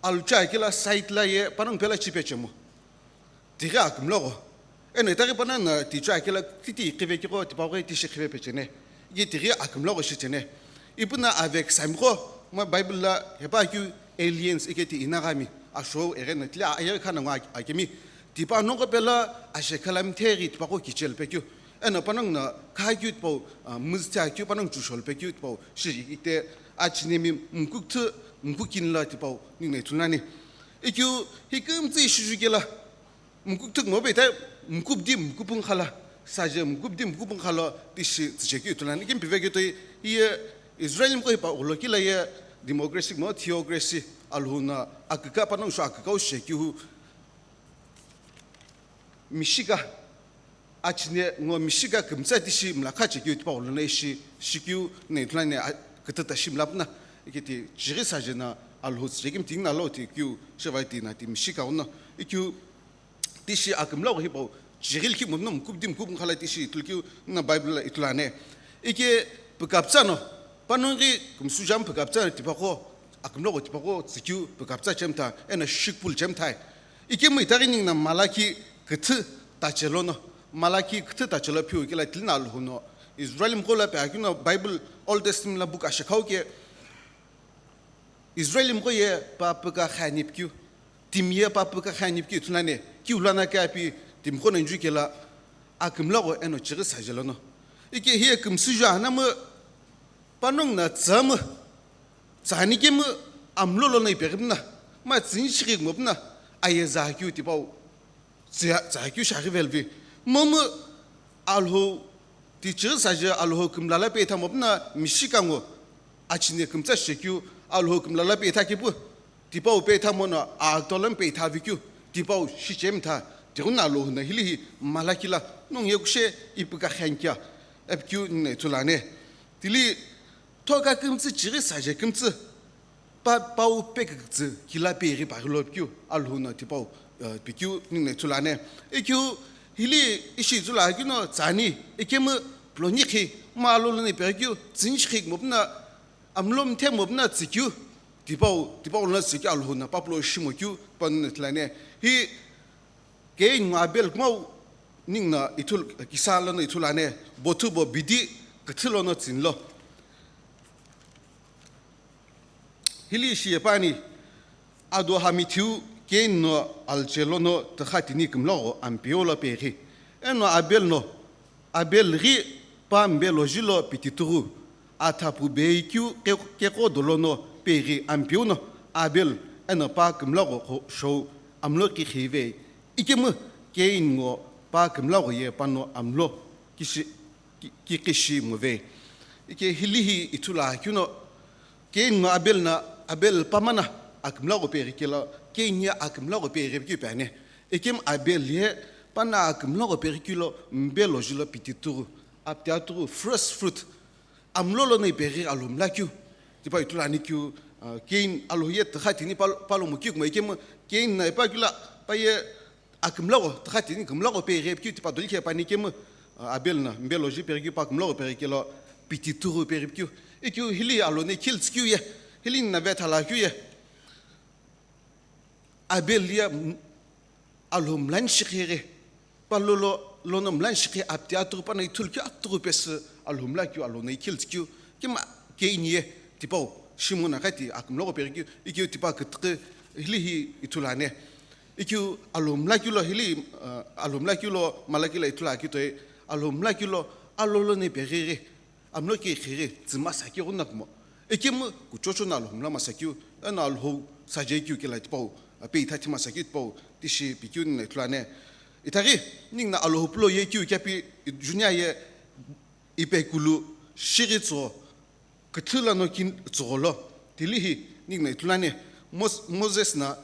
alucha kela side la ye panongu pela chipe chemo. Tighi akümlagho. Eno itaghi panongu na ticha kela titi khive kigho tipaqo tishi khive pechene. Ike tighi akümlagho shichene. Ipu na avekisami kho, ma Bible la hepa keu aliens ike ti inagami, asho ere na tili a-, ayeghi khana ngo ak-, akemi. Tipa nongo pela ashe khalam theri tipaqo kichel pekeu. Eno panongu na kha keu tipau, ah, muzitha keu panongu chushol pekeu tipau. Shi ite achinemi mkukthü, mkukinla tipau ningno ithulu ani. Ikeu hi kümtsü ishizu kela, mkukthü kmo be ta mkubdi mkupung khala, saje mkubdi mkupung khala tishi tsüchekeu ithulu ani. Ikemu pive keu toi, iye Israel mkho hipau gholo kila ye democracy kmo theocracy, Alhou no aküka panongu sho akükau shekeu hu. Mishika, achine ngo mishika kümtsa tishi mlakha chekeu tipau lono ishi shikeu ne ithulu ani, a, küthü tashi mlapuna, ikiti chighi sajena Alhou tsüchekimthi nalo ti keu shivai tina ti mishika uno, ikeu tishi akümlagho hipau chighi likhi mumno mkubdi mkub mkhala tishi ithulu keu na Bible la ithulu ani. Ike pükaptsano, panongi kümsüjam pükaptsano tipaqo, akümlagho tipaqo tsükeu pükaptsa chemtha, eno shikpul chemthai. Ikemu itaghi ningu na Malaki küthü tache lono, Malaki küthü tache lo phiu kela tilina Alhou no, Israel mqo la pe akeu no Bible Old Testament la book ashekhau ke, Israel mqo ye pa püka khaini pikeu, timi ye pa püka khaini pikeu ithulu ani, kiu lana kapi timi qo no inju kela akümlagho eno chighi saje lono. Ike hiye kümsüju anamu panongu na tsamu, tsani kemu amlo lono ipeghi puna, ma tsini chighi kumopuna, ayeza keu tipau tsa-, tsakeu shaghi velvi. Momu Alhou tichighi saje Alhou kümla la peitha mopuna mishika ngo, achine kümtsa shekeu Alhou kümla la peitha kipu, tipau peitha mono agtolem peitha vikeu, tipau shichemtha, tighu na Alhou na hilihi Malaki la, nongu ye kushe ipüka khankia, epikeu ningu na ithulu ani. Tili thoka kümtsü chighi saje kümtsü, pa, pau pekütsü kila peghi paghi lo pikeu, Alhou no tipau, eh, pikeu ningu na ithulu ani. Ikeu hili ishi ithulu akeu no tsani, ikemu ploni khi, ma alo lono ipeghi keu, tsini chighi kumopuna, amlo mthe mopuna tsükeu, tipau, tipau lono tsükeu Alhou no papulo shimokeu, pa ningu na ithulu ani. Hi Cain ngo Abel kumau ningu na ithulu, kisa lono ithulu ani, bothu bo bidi küthü lono tsini lo. Hili shiye pani, ado hamithiu Cain no alche lono tükha tini kümlagho Ampeu lo peghi. Eno Abel no, Abel ghi pa mbe loji lo pititughu, athapu beikeu ke-, keqo dolo no peghi Ampeu no Abel eno pa kümlagho kho-, shou amlo kikhive. Ikemu Cain ngo pa kümlagho ye pano amlo kishi, ki-, kikishi move. Ike hilihi ithulu akeu no, Cain ngo Abel na, Abel pa mana akümlagho peghi kelo, Cain ye akümlagho peghi pikeu pe ani. Ikemu Abel ye pana akümlagho peghi kelo, mbe loji lo pititughu, aptiatughu, first fruit, amlo lono ipeghi Alhou mlakeu. Tipau ithulu ani keu, ah, Cain Alhou ye tükha tini pal-, palo mokeu kumoi ikemu Cain na ipa kela, pa ye akümlagho, tükha tini kümlagho peghi pikeu tipa doli khe pani ikemu, ah, Abel na, mbe loji peghi keu pa kümlagho peghi kelo, pititughu peghi pikeu. Ikeu hili Alhou no ikhiltsükeu ye, hili na vethala keu ye. Abel ye m-, Alhou mlani shikhe, pa lolo, lono mlani shikhe aptiatughu pana ithulu keu atughu pesü Alhou mlakeu Alhou no ikhiltsükeu, kima Cain ye tipau, shimona kati akümlagho peghi keu, ikeu tipa kütükü hilihi ithulu ani. Ikeu Alhou mlakeu lo hili, ah, Alhou mlakeu lo Malaki la ithulu akeu toi, Alhou mlakeu lo alo lono ipeghi ghi, amlo kikhive tsü masa keu ghunakumo. Ikemu kuchocho na Alhou mla masa keu, eno Alhou saje keu kela tipau, ape ithathi masa keu tipau, tishi pikeu ningu na ithulu ani. Itaghi, ningu na Alhou pulo ye keu kapi, junior ye ipekulu, shighi tso, küthü lono kin tsogho lo, tilihi, ningu na ithulu ani. Mos-, Moses na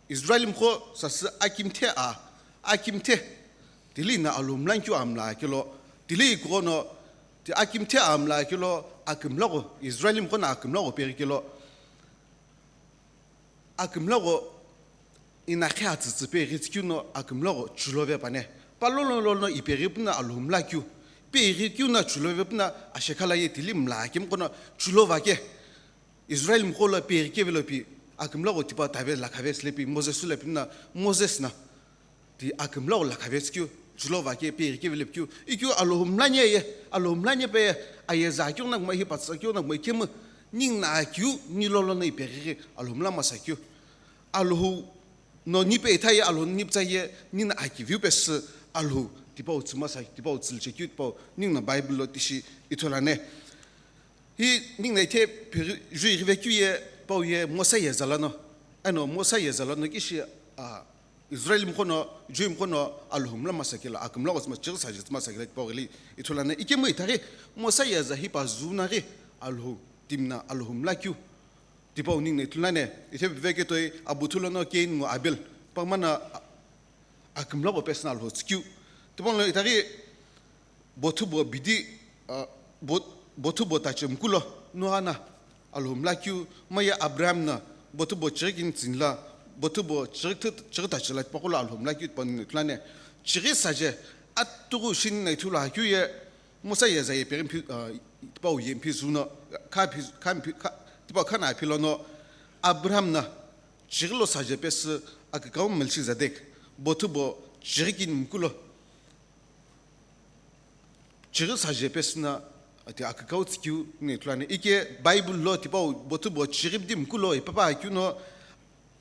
Israel mqo sasü akimthe a, akimthe, tili na Alhou mlani keu amla kelo, tili kughono, ti akimthe amla kelo, akümlagho, Israel mqo na akümlagho peghi kelo, akümlagho inakhe atsütsü peghi tsükeu no akümlagho chulove pani. Pa lolo lono ipeghi puna Alhou mlakeu, peghi keu na chulove puna ashekhala ye tili mla akimqo no chulova ke. Israel mqo lo peghi keve lo pi, akümlagho tipa tave lakhave tsüle pi, Moses sule pi na, Moses na, ti akümlagho lakhave tsükeu, chulova ke peghi keve lo pikeu, ikeu Alhou mlani ye, Alhou mlani pe ye, ayeza keu na kumoi, hipa tsü keu na kumoi, ikemu, ningu na akeu, ni lolo no ipeghi ghi, Alhou mla masa keu. Alhou no ni peitha ye, Alhou ni pütsa ye, ningu na akiviu pesü Alhou, tipau tsü masa, tipau tsülche keu, tipau, ningu na Bible lo tishi ithulu ani. Hi ningu na ithe phiri jui rive keu ye, pau ye Mosa yeza lono. Eno Mosa yeza lono kishi, ah, Israel mqo no, Jew mqo no, Alhou mla masa kelo, akümlagho tsü ma-, chighi saje tsü masa kelo, pau ghili ithulu ani. Ikemu itaghi, Mosa yeza hipa zuna ghi, Alhou, timi na Alhou mlakeu. Tipau ningu na ithulu ani, ithe veke toi, abuthu lono Cain ngo Abel. Pa mana, ah, akümlaqo pesü na Alhou tsükeu. Tipau no itaghi bothu bo bidi, ah, bo-, bothu bo tache mkulo Noah na Alhou mlakeu, maye Abraham na bothu bo chighi kini tsini la, bothu bo chighi thü-, chighi tache la tipaqo lo Alhou mlakeu tipau ningu no ithulu ani. Chighi saje atughu shini na ithulu akeu ye, Mosa ye za ye peghi mphi, ah, tipau ye mphi zu no, kha phi, kha mphi, kha, tipau kha na phi lono, Abraham na chighi lo saje pesü akükau Melchizedek, bothu bo chighi kini mkulo chighi saje pesü na, ati akükau tsükeu ningu no ithulu ani. Ike Bible lo tipau bothu bo chighi bidi mkulo ipa pa akeu no,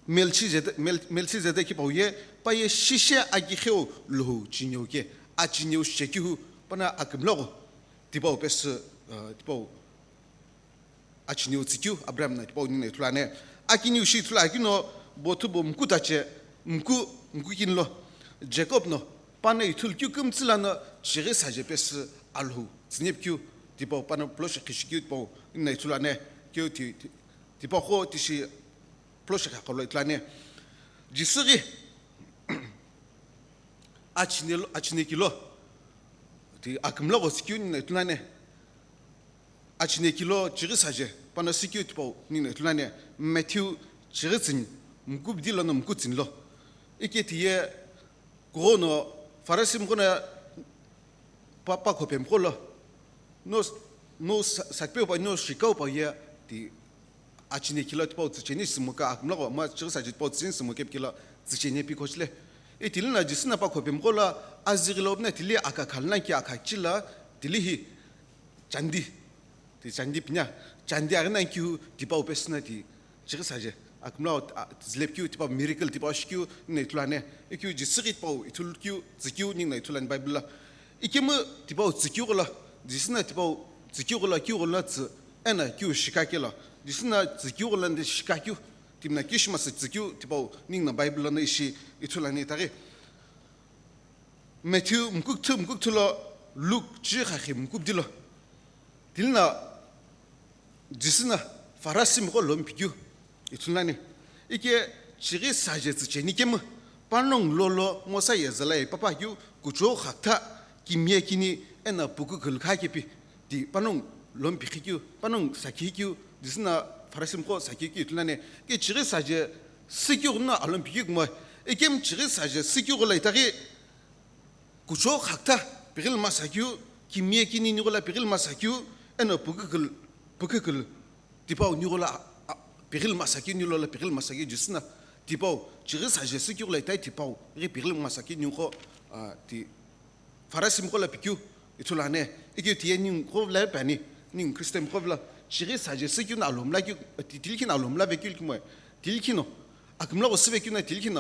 Melchizedek, Mel-, Melchizedek hipau ye, pa ye shishe akigheu Lhou chineu ke, achineu shichekeu hu, pano akümlaqo tipau pesü, ah, tipau achineu tsükeu Abraham na tipau ningu no ithulu ani. Akiniu shi ithulu akeu no bothu bo mku tache, mku, mku kini lo Jacob no pano ithulu keu kümtsü la no chighi saje pesü Alhou tsüni pükeu tipau pano pulo shi khishi keu tipau ningu no ithulu ani. Keu ti, ti, tipaqo tishi pulo shi khaqo lo ithulu ani. Jisü ghi achine lo, achine kilo ti akümlaqo tsükeu ningu no ithulu ani. Achine kilo chighi saje pano sikeu tipau ningu no ithulu ani. Matthew chighi tsini, mku bidi lono mku tsini lo. Ike ti ye kughono Farasi mghono pa, pa khopemqo lo, no, no sa-, sakpeu pa, no shikau pa ye ti achine kilo tipau tsücheni simoka akümlaqo, ma chighi saje tipau tsücheni simoke kilo tsücheni pi kochile. Itili na Jisü na pa khopemqo lo azighi lo bna tili aka khalna ki aka chila tili hi chandi. Ti chandi pinya, chandi aghi na keu tipau pesü na ti chighi saje akümlaqo, a, zile pükeu tipau miracle tipau shikeu ningu no ithulu ani. Ikeu Jisü ghi tipau ithulu keu, tsükeu ningu no ithulu ani Bible lo. Ikemu tipau tsükeu ghola, Jisü na tipau tsükeu ghola, keu ghola tsü, eno keu shika kelo, Jisü na tsükeu ghola nde shika keu, timi na kishima sü tsükeu tipau ningu no Bible lono ishi ithulu ani itaghi. Matthew mku küthü, mku küthü lo, Luke chighi khakhi mku bidi lo. Tili na Jisü na Farasi mgho lomi pikeu ithulu ani. Ike chighi saje tsücheni kemu, panongu lolo Mosa ye za la ipa pa keu kuchou khakütha kimiye kini eno pukhu khülkha kepi ti panongu lomi pikeu, panongu sakhi keu, Jisü na Farasi mgho sakhi keu ithulu ani. Ike chighi saje sikeu ghono alomi pikeu kumo, ikemu chighi saje sikeu ghola itaghi kuchou khakütha pighi lo masa keu, kimiye kini nighola pighi lo masa keu, eno pukhu khül, pukhu khül tipau nighola, a, a, pighi lo masa keu, nighola pighi lo masa keu Jisü na tipau chighi saje sikeu ghola itai tipau ghi pighi lo masa keu nigho, a, ti Farasi mgho lo pikeu ithulu ani. Ikeu ti ye ningu ghola pe ani, ningu Christian mgho lo chighi saje sikeu na Alhou mlakeu, ti, tili kini Alhou mla vekeu kumo, tili kini akümlaqo sü vekeu na tili kini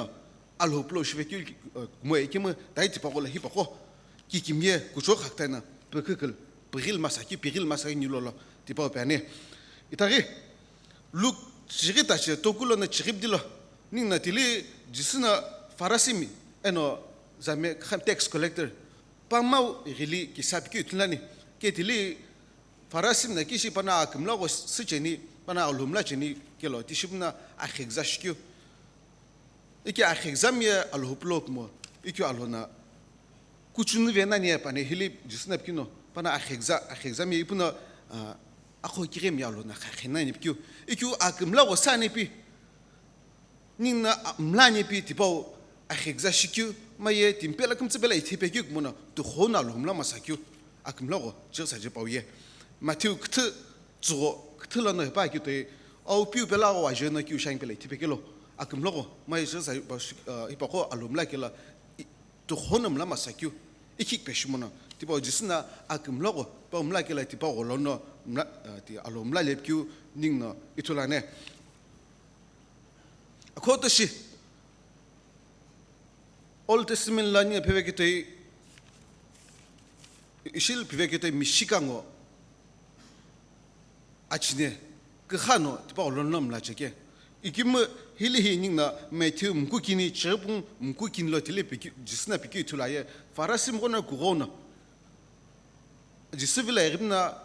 Alhou pulo shive keu, eh, kumo ikemu tai tipaqo lo hipaqo. Kikimiye kuchou khakütha na pukhu khül, pighi lo masa keu, pighi lo masa keu nighola tipau pe ani. Itaghi Luke chighi tache toku lono chighi bidi lo. Ningu no tili Jisü na Farasimi eno zame kha-, tax collector pamau ghili kisa pikeu ithulu ani. Ke tili Farasimi na kishi pano akümlaqo sü cheni, pano Alhou mla cheni kelo tishi puna akheküza shikeu. Ike akheküzami ye Alhou pulo kumo, ikeu Alhou na kuchunu ve nani ye pano hili Jisü na pikeu no, pano akheküza, akheküzami ye ipu no, ah, akho kighemi ye Alhou na khakhe nani pikeu. Ikeu akümlaqo sü ani pi, ningu no, ah, mla ani pi tipau akheküza shikeu, maye timi pelo kümtsü pelo ithi pekeu kumo no, tuxo no Alhou mla masa keu, akümlaqo chighi saje pau ye. Matthew küthü tsügho, küthü lono hepa keu toi, au piu pelo agho aje no keu shang pelo ithi pekelo, akümlaqo, maye chighi saje pau shi-, ah, hipaqo Alhou mla kelo, i, tuxo no mla masa keu, ikhikhi pe shimono, tipau Jisü na akümlaqo, pau mla kelo tipau gholo no mla, ah, ti Alhou mla le pikeu ningu no ithulu ani. Akhoto shi, Old Testament lo ningu phivekeu toi, ishi lo phivekeu toi mishi kango achine, kükha no tipau lono mla cheke. Ikemu hili hi ningu no Matthew mku kini, chighi pungu mku kini lo tili pikeu, Jisü na pikeu ithulu aye, Farasi mghono kughono. Jisü vilo ighipi na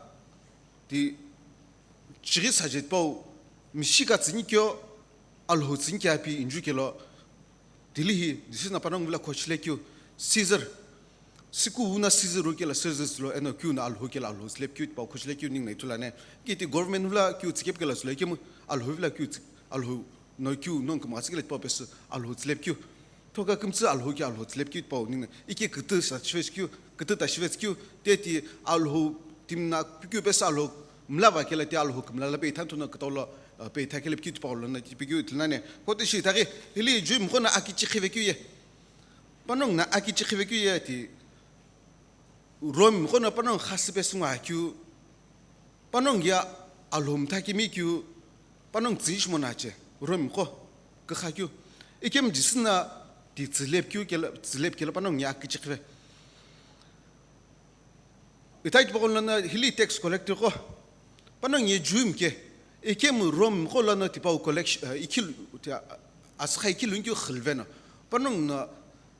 ti chighi saje tipau mishi ka tsünikeu, Alhou tsünikeu api inju kelo, Tili hi Jisü na panongu vilo khochile keu, Caesar, siku una Caesar wu kela Caesar tsülo, eno keu na Alhou kela Alhou tsüle keu tipau khochile keu ningu na ithulu ane. Kiti government vilo keu tsükepu kela tsülo, ikemu Alhou vilo keu tsü, Alhou no keu nongu kümgha tsükela tipau pesü Alhou tsüle keu. Thoka kümtsü Alhou ke Alhou tsüle keu tipau ningu na. Ike kütü sa shive keu, kütü ta shive keu, teti Alhou timi na pikeu pesü Alhou mla va kela ti Alhou kümla la pe ithan thono kütau lo, uh, pe itha kela pikeu tipau lo na pikeu ithulu ane. Kote shi itaghi hili Jewmqo na akichi khive keu ye. Panongu na akichi khive keu ye ti Romemqo no panongu khasü pesü ngwa keu. Panongu ye Alhou mtha kemi keu. Panongu tsüni shimo na che. Romemqo kükha keu. Ikemu Jisü na ti tsüle keu kela, tsüle kela panongu ye akichi khive. Ithai tipaqo lono hili tax collector qo, panongu ye Jewmqo, ikemu Romemqo lono tipau collection, eh, ikhilu, tia, asüqha ikhilu keu khilve no. Panongu no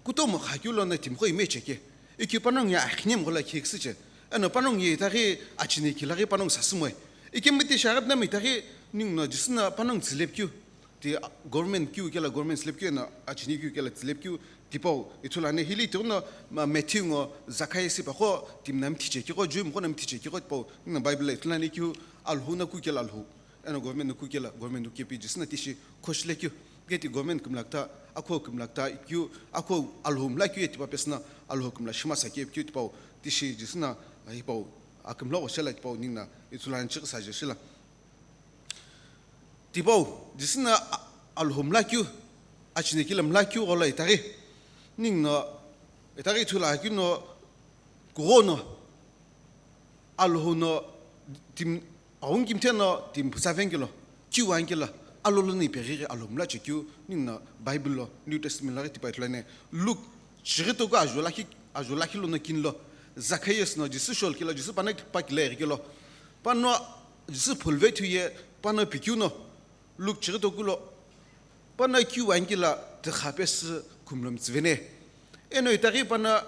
kutomo kha keu lono timqo ime cheke. Ikeu panongu ye akhinemqo lo khiküsü che. Eno panongu ye itaghi achine kila ghi panongu sasü moe. Ikemu ti shaghi pnami itaghi ningu no Jisü na panongu tsüle keu. Ti government keu kela government tsüle keu eno achine keu kela tsüle keu tipau ithulu ane hili tighono ma-, Matthew ngo Zacchaeus ipaqo timi na mthiche keu qo Jewmqo na mthiche keu qo tipau ningu na Bible lo ithulu ane keu Alhou na ku kela Alhou. Eno government na ku kela government wu kepi Jisü na tishi khochile keu. Keti government kümla küta, akho kümla küta keu, akho Alhou mla keu ye tipau pesü na Alhou kümla shima sa keu keu tipau tishi Jisü na, ah, ipau akümla gho shela tipau ningu na ithulu ane chighi sa je shila. Tipau, Jisü na a-, Alhou mla keu, achine kila mla keu ghola itaghi. Ningu no, itaghi ithulu akeu no, kughono, Alhou no, tim, aghungu kimthe no, timi püsa vengilo, keu ani kila, alolo ni peghi ghi Alhou mla che keu, ningu no Bible lo, New Testament lo ghi tipau ithulu ane, Luke, chighi toku ajo lakhi, ajo lakhi lono kini lo, Zacchaeus no, Jisü shou kila, Jisü pano pa kila ighi kelo, Pano Jisü phulve thu ye, pano pikeu no, Luke chighi toku lo, pano keu ani kila tikha pesü khumlo mtsüvene. Eno itaghi pano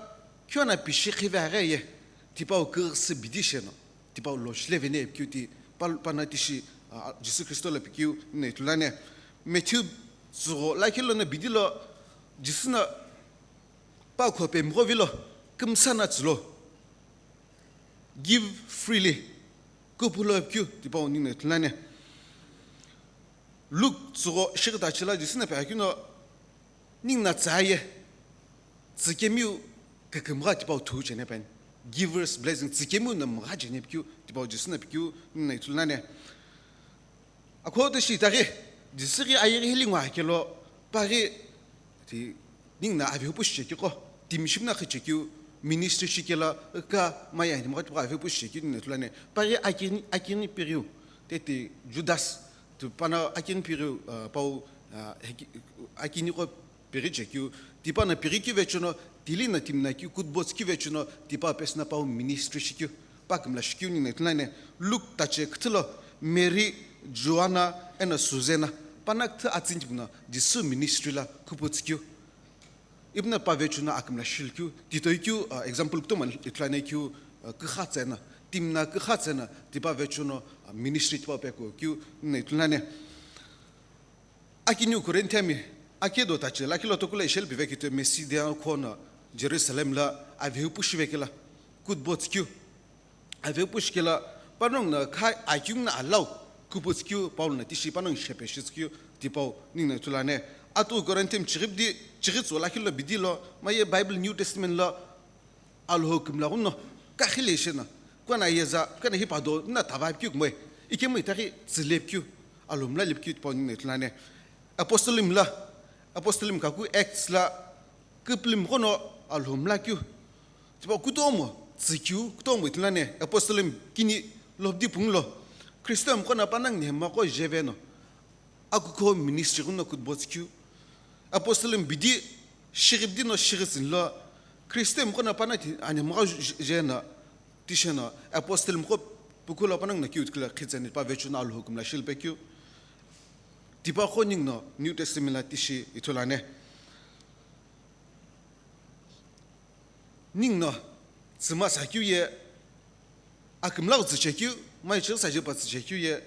keu no pishi khive aghi ye, tipau küghüsü bidi sheno, tipau lo shilevene pikeu ti, pa-, pano tishi, ah, Jisü Kristo lo pikeu ningu na ithulu ane. Matthew tsügho lakhi lono bidi lo, Jisü no pa khopemqo vilo, kümsa na tsülo. Give freely. Küpülo keu tipau ningu na ithulu ane. Luke tsügho shighi ta chila Jisü na pe akeu no ningu no tsüaye. Tsükemiu kükümgha tipau thu chene pen. Giver's blessing tsükemiu no mgha chene pikeu tipau Jisü na pikeu ningu na ithulu ane. Akhoto shi itaghi, Jisü ghi ayeghi hili ngwa kelo, paghi, ti, ningu no avehu pu shi chekeu qo, timi shimna khi chekeu, ministry shi kela, ka, maye animgha tipau avehu pu shi chekeu ningu na ithulu ane, paghi akini, akini piriu, teti Judas, tu pano akini piriu, ah, pau, ah, heki-, akini qo, Pighi chekeu, tipau no pighi kivechuno, tili no timi no keu kutbo tsü kivechuno, tipau pesü no pau ministry shikeu, pa kümla shikeu ningu na ithulu ane, Luke tache küthü lo, Mary, Joanna, eno Susanna, pano küthü atsüni tipau no, Jisü ministry lo kupu tsükeu. Ipuno pa vechuno akümla shilkeu, titoi keu, uh, example kutomo ithulu ane keu, uh, kükha tsena, timi no kükha tsena, tipau vechuno, uh, ministry tipau pekeu keu, ningu na ithulu ane. Akiniu Korinthiami, akedo tache, lakhi lo tokula ishel pive kito Macedonia khono Jerusalem lo avehu pu shive kela, kutbo tsükeu. Avehu pu shi kela, panongu no kha akiniu no alau, kutbo tsükeu, Paul no tishi panongu shepe shi tsükeu, tipau ningu na ithulu ane. Atu Korinthiami chighi bidi, chighi tsügho lakhi lo bidi lo, maye Bible New Testament lo, Alhou kümla ghuno, kakhile shena, kuana yeza, kuana hipado, na tava pikeu kumoi, ikemu itaghi tsüle pikeu, Alhou mla le pikeu tipau ningu na ithulu ane. Apostolim lo, Apostolim kaku Acts lo, küpülim ghono Alhou mla keu, tipau kutomo, tsükeu, kutomo ithulu ane, Apostolim kini lobdi pung lo, Kristo mqo no panongu nhemaqo jeveno, Akukho ministry ghuno kutbo tsükeu. Apostolim bidi, shighi bidi no shighi tsüni lo, Kristo mqo no pano ti, ani mqo je-, je-, jeno, tisheno, apostolim qo pukhu lo panongu no keu tikilo khitseni pa vechuno Alhou kümla shilpe keu. Tipaqo ningu no New Testament lo tishi ithulu ane. Ningu no, tsüma sakeu ye, akümla tsüchekeu, mai chighi saje pa tsüchekeu ye,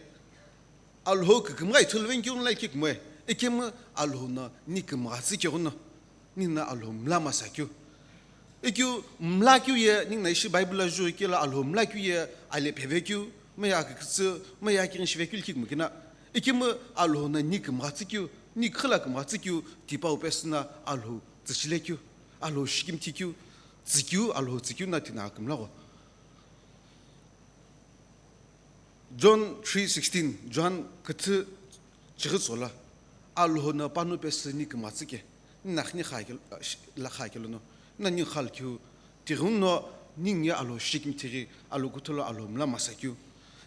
Alhou kükümgha ithulu venkeu la ikikmoi, Ikemu Alhou no ni kümgha tsükeu no, ningu no Alhou mla masa keu. Ikeu mla keu ye, ningu no ishi Bible lo ju kelo Alhou mla keu ye, ale pheve keu, maya kükütsü, maya kirin shive keu likhi kümkina. Ikemu Alhou no ni kümgha tsükeu, ni khila kümgha tsükeu, tipau pesü no Alhou tsüchile keu, Alhou shikimthi keu, tsükeu, Alhou tsükeu no tina kümla gho. John three sixteen, John küthü chighi tsola, Alhou no panu pesü ni kümgha tsüke, ni nakhni kha kelo, la kha kelo no, na ni khal keu, tighi no ningu ye Alhou shikimthi ghi, Alhou kuthu lo Alhou mla masa keu.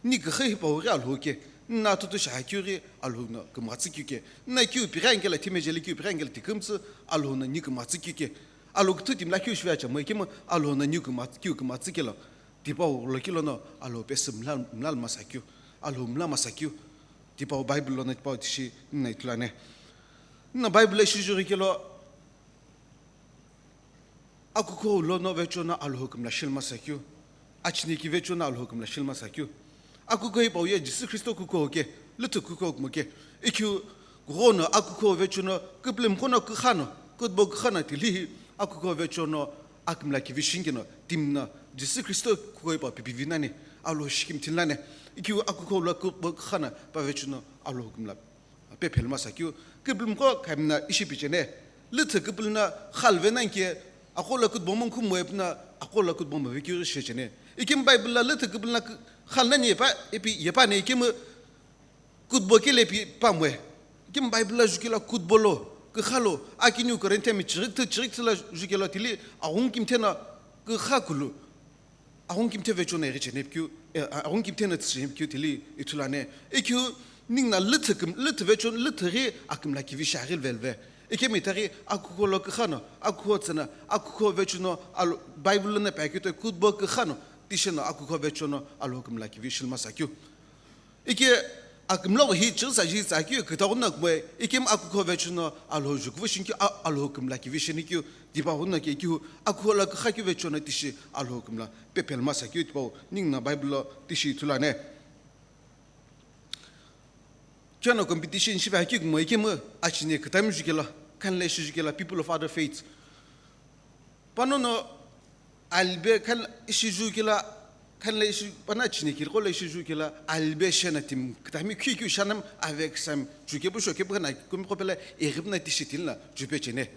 Ni küxü hipau ghi Alhou ke, ni na tutu sha keu ghi Alhou no kümgha tsükeu ke, ni na keu pighi angela thimejeli keu pighi angela tikümtsü Alhou no ni kümgha tsükeu ke, Alhou kuthu timi lakhi shive acha mo ikemu Alhou no ni kümgha, keu kümgha tsükelo. Tipau lo kelo no Alhou pesü mla, mla masa keu, Alhou mla masa keu, tipau Bible lo no tipau tishi ningu no ithulu ane. Ningu no Bible lo ishi ju kelo, akukhou lo no vecho no Alhou kümla shil masa keu, achiniki vecho no Alhou kümla shil masa keu. Akukhou hipau ye Jisü Khristo kukhou ke, lüthü kukhou kumo ke. Ikeu kughono akukhou vecho no, küpülümgho no kükha no, kutbo kükha no tilihi akukhou vecho no akümla kivi shinikeno, timi no Jisü Khristo kukhou hipau pipivi nani, Alhou shikimthi nani. Ikeu akukhou lo kutbo kükha no pa vecho no Alhou kümla pephel masa keu. Küpülümgho khamna ishi pichene. Lüthü küpülü no khal ve nani ke, aqo lo kutbo mong khumo epna, aqo lo kutbo move keu shi chene. Ikemu Bible lo lüthü küpülü no kü-, khal nani yepa, epi yepa ne ikemu kutbo kele pi pamwe. Ikemu Bible lo ju kelo kutbo lo, kükha lo, akiniu Korinthian mi chighi küthü, chighi küthü lo ju kelo tili aghungu kimthe no kükha kulu. Aghungu kimthe vecho no ighi chene pikeu, eh, aghungu kimthe no tsü chene pikeu tili ithulu ane. Ikeu ningu no lüthü küm-, lüthü vecho, lüthü ghi akümla kivi shi aghi velve. Ikemu itaghi akukhou lo kükha no, akukhou tsü no, akukhou vecho no, Alhou, Bible lo no pa keu toi kutbo kükha no, tishi no akukhou vecho no Alhou kümla kivi shil masa keu. Ike akümla gho hi chighi saji tsakeu kütau no kumo, ikemu akukhou vecho no Alhou jukuvu shinikeu, a-, Alhou kümla kivi shinikeu, tipau no ke ikeu akukhou lo kükha keu vecho no tishi Alhou kümla pephel masa keu tipau ningu no Bible lo tishi ithulu ane. Keno competition shive akeu kumo ikemu achine kütami ju kelo, khanle ishi ju kelo, people of other faiths. Pano no alibe khan ishi ju kelo, khanle ishi, pano achine kiriko lo ishi ju kelo, alibe shena timi kütami khui keu shanam ave küsam ju kepu sho kepu khana kumi qo pelo ighipu no tishi tili no jupe chene.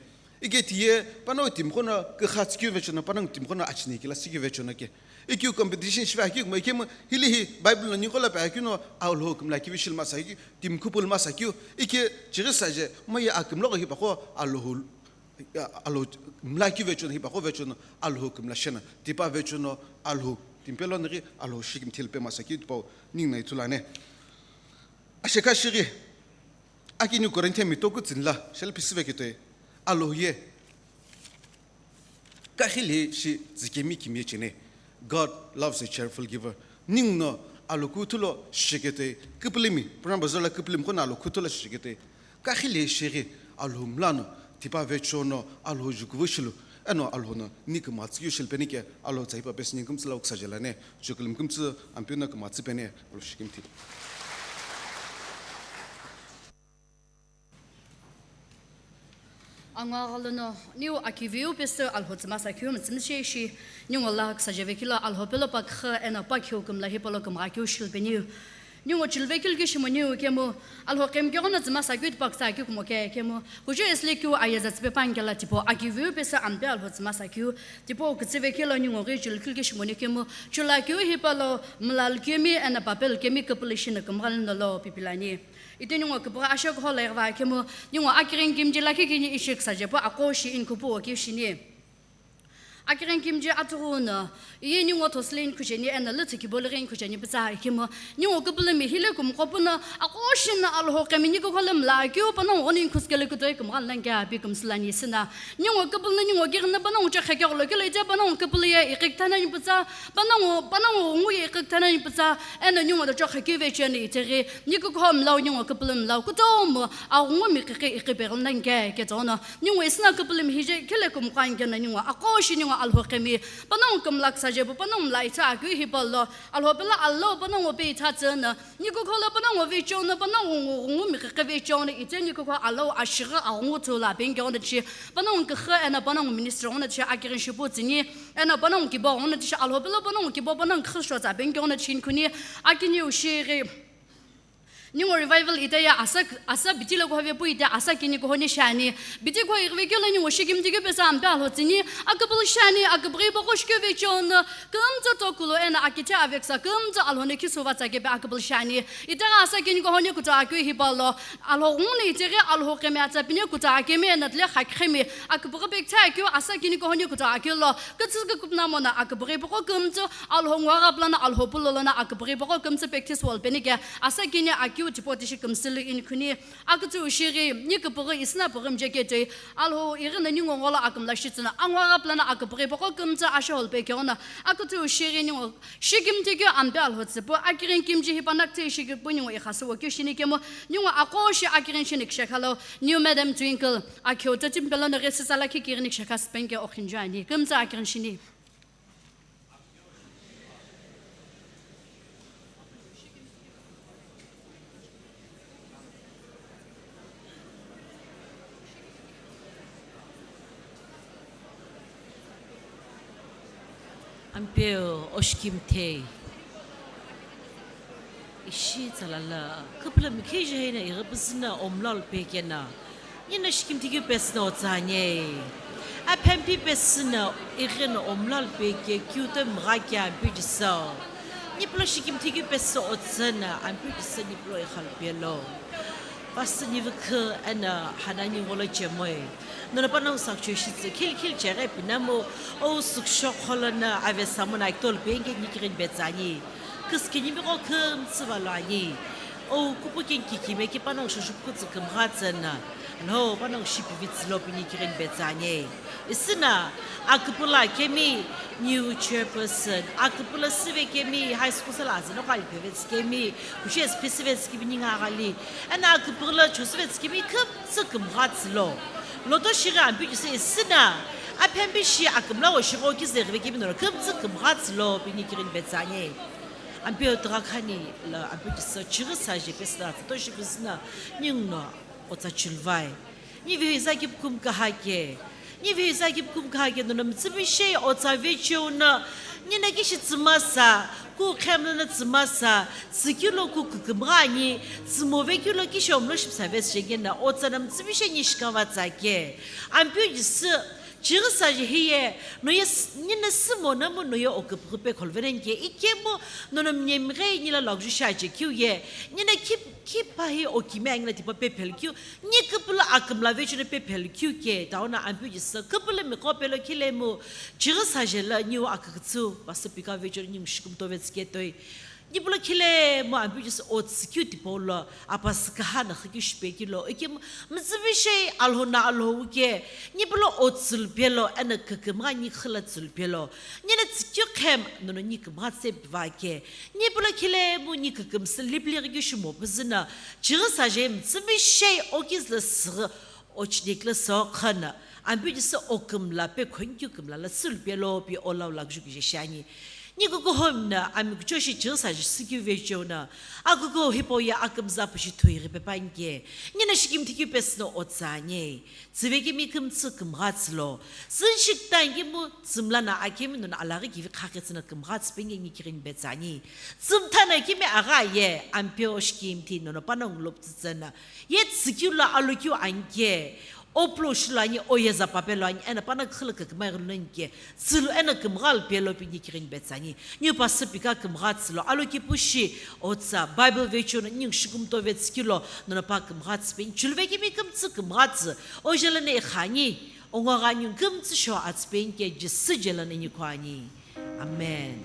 Ike tiye pano timi qo no kükha tsükeu vecho no, pano timi qo no achine kelo tsükeu vecho no ke. Ikeu competition shive akeu kumo ikemu hili hi Bible lo ningu lo pa keu no Alhou kümla kivi shil masa keu, timi khupul masa keu, ike chighi saje, mo ye akümla gho hipaqo Alhou, Alhou mla keu vecho no, hipaqo vecho no Alhou kümla shena, tipa vecho no Alhou timi pelo no ghi Alhou shikimthi pe masa keu tipau ningu no ithulu ane. Ashekha shighi, akiniu Korinthian mi toku tsüni lo, shel pisive ketoi, Alhou ye kakhile shi tsükemi kimiye chene. God loves a cheerful giver. Ningu no Alhou kuthu lo shiketoi, küpülümi, purana bazar lo küpülümi qo no Alhou kuthu lo shiketoi. Kakhile shighi Alhou mla no, tipa vecho no Alhou jukuvu shilu, eno Alhou no ni kümgha tsükeu shilpeni ke, Alhou tsa hipau pesü ni kümtsü lo küsaje lane, chukülümi kümtsü Ampeu no kümgha tsüpeni, Alhou shikimthi. Angagha lono niu akiviu pesü Alhou tsü masa keu mütsümishei shi, ningu lo küsaje vekelo Alhou pelo pa kükha eno pa keu kümla hipau lo kümgha keu shilpeniu. Ningu chilve keu likhi shimoniu ikemu Alhou kemi keghono tsü masa keu tipau kütsa keu kumo ke ikemu kujo esle keu ayeza tsüpe pangikelo tipau akiviu pesü Ampeu Alhou tsü masa keu tipau kütsü vekelo ningu ghi chilkeu likhi shimoni ikemu chula keu hipau lo mlal kemi eno papel kemi küpülü shino kümgha lono lo pipilani. Ite ningu küpügha ashekha lo ighava ikemu, ningu akighini kimiji lakhi kini ishi küsaje pu aqo shi inikhu pu wo keu shini. Akighini kimiji atughu no, iye ningu thosüle inikhu cheni eno lüthü kibo lighi inikhu cheni pütsa ikemu, ningu küpülümi hile kümqo pu no, aqo shi no Alhou kemi ni kukho lo mla keu, panongu ghoni inikhu sükelo kutoi kümgha lono kea pi kümsü lani sina. Ningu küpülü no ningu kighini panongu chekhe keghulo kelo ite panongu küpülü ye iqi kütha nani pütsa, panongu, panongu ngu ye iqi kütha nani pütsa, eno ningu do chokha keu vecheni itaghi, ni kukho mlau ningu küpülü mlau kutomo, aghungu mi kiki iqi peghi nani ke, ketono, ningu isina küpülümi hije, kile kümqo ani keno ningu, aqo shi ningu Alhou qhemi, panongu kümla küsaje pu, panongu mla itha akeu hipau lo, Alhou pelo Alhou panongu pe itha tsüna, nikukholo panongu vecheu no, panongu ngu-, ngu-, ngu miqhiqhi vecheu no, ite nikukholo Alhou ashighi aghungu thu la pengeghi no tishi, panongu küxü eno panongu ministry ghono tishi akirin shipu tsüni, eno panongu kibo ghono tishi Alhou pelo panongu kibo panongu küxü shotsa pengeghi no tishi khuni, akiniu shighi. Ningu revival ite ye asa, asa biti lo kuhove pu ite asa kini kuhoni shiani. Biti kuho ighivekeu lo ningu shikimthi keu pesü ampe Alhou tsüni, aküpülü shiani, aküpüghi poko shikeu vecheu no, kümtsü tokulo eno akithe aveksa, kümtsü Alhou no khisüva tsa kepe aküpülü shiani. Itaghi asa kini kuhoni kutu akeu hipau lo, Alhou ghungu no itaghi Alhou qhemi atsa pine kutu akemi eno tile khakhi qhemi, aküpüghi pekithe akeu asa kini kuhoni kutu akeu lo, kütsü küküpüna mono aküpüghi poko kümtsü, Alhou ngogha pulana Alhou pulo lona aküpüghi poko kümtsü practice wall peni ke asa kini akeu tipau tishi kümsülu ini khuni akütsü shighi ni küpüghi isna püghi mje ketoi Alhou ighi no ningu ngolo akümla shitsüna angogha pulana aküpüghi poko kümtsü asho hall pe keghono akütsü shighi ningu shikimthi keu ampe Alhou tsüpu akirin kimji hipa nakütsü shighi pu ningu ikhasü wo keu shini kemu ningu aqo shi akirin shini kishakha lo New Madam Twinkle akheu tsa timpelo no ghi sisa lakhi kirin kishakha sipeni ke okhinju ani kümtsü akirin shini. Ampeu oshikimthi. Ishi tsalala, küpülami kheija hina ighipüzüna omlal pekena. Nina shikimthi keu pesüna otsani. Aphempi pesüna ighina omlal peke kiuto mgha kia bidisau. Niplo shikimthi keu pesü otsana, ampidisa niplo ikhal pelo. Pastor Nivikhu ena hanani ngolo chemoi. Nono panongu sakcho shitse, khil khil chere pinamu, o suksho kholona ave samuna aktol penge nikirin betsani. Küsükinimi qo kümtsü valo ani. O kupu kin kikime ki panongu shushup kutsu kümgha tsena. Lo panongu shipi vitsi lo pini kirin betsani. Isina, aküpüla kemi new chairperson, aküpüla sive kemi high school sala azino kali pevets kemi, kushi S P sivets kemi ninga gali. Ena aküpüla chosivets kemi kümtsü kümgha tsilo. Loto shiri ambi kise isina, aphembi shi akümla wo shiro kizeghive kemi noro kümtsü kümgha tsilo pini kirin betsani. Ampeu tügha khani la ampeu kisa chighi saje pesü la tsüto shi pesü na ninguno otsa chuluvai. Ni vei zaki pukum kahake. Ni vei zaki pukum kahake nono mütsümishei otsa vecheu no. Nina kishi tsümasa, ku khemla na tsümasa, tsükilo ku kükümgha ani, tsümove kilo kishi omlo shipsa vesi shengena otsa na mütsümishei ni shikava tsake. Ampeu kisa Chighi saje hiye, noye s-, nina simo namu noye oküpüghü pe kholveren ke, ikemu nono mnyemghe nila lagju shaje kiu ye, nina kip-, kipa hi okimi angina tipa pe phel kiu, ni küpülü akümla vechuna pe phel kiu ke, taona ampeu kisa, küpülü miqo pelo khilemu, chighi saje la niu akükütsü, pastor pika vechuna ni mshikum tove tsike toi. Nipolo khilemu ampeu kisa otsü kiu tipau lo, apasü kaha na xükishipe kilo, ikemu mütsümishei Alhou na Alhou ke, nipolo otsü lupelo, ena kükümgha ni khüla tsü lupelo, nina tsükeu khem nono ni kümgha tse piva ke, nipolo khilemu ni kükümsü lipli xükishimu püzü na, chighi saje mütsümishei okizü la süghü, ochnikla so khana, ampeu kisa okümla pe khonkiu kümla la sülupelo pi olau lagju kije shiani. Ni kukuhom na, ami kuchoshi chighi saje sikiu vecheu na, akuku hipau ye akümza pushi thuighi pe panke, nina shikimthi kiu pesü no otsani, tsüve kemi kümtsü kümgha tsilo, sünshik tanki mu tsümla na akemi nono alaghi kivi khakhe tsü na kümgha tsü penge ni kirin betsani, tsümtha na kemi agha ye, ampeu shikimthi nono panongu lop tsütsü na, Ye tsükeu lo alokeu anke, oplo shilo ani, oye zapapelo ani, ena pana khüla kükümai ghi lo nike, tsülu ena kümgha lupelo pi ni kirin betsani. Niu pastor pika kümgha tsülo, aloki pushi, otsa, Bible vecheu no, ning shikumto vetsükilo, nono pa kümgha tsüpeni, chuluvekemi kümtsü kümgha tsü, ojela ne ikhani, ongo ghani kümtsü sho atsüpeni ke, Jisü jela ne nikho ani. Amen.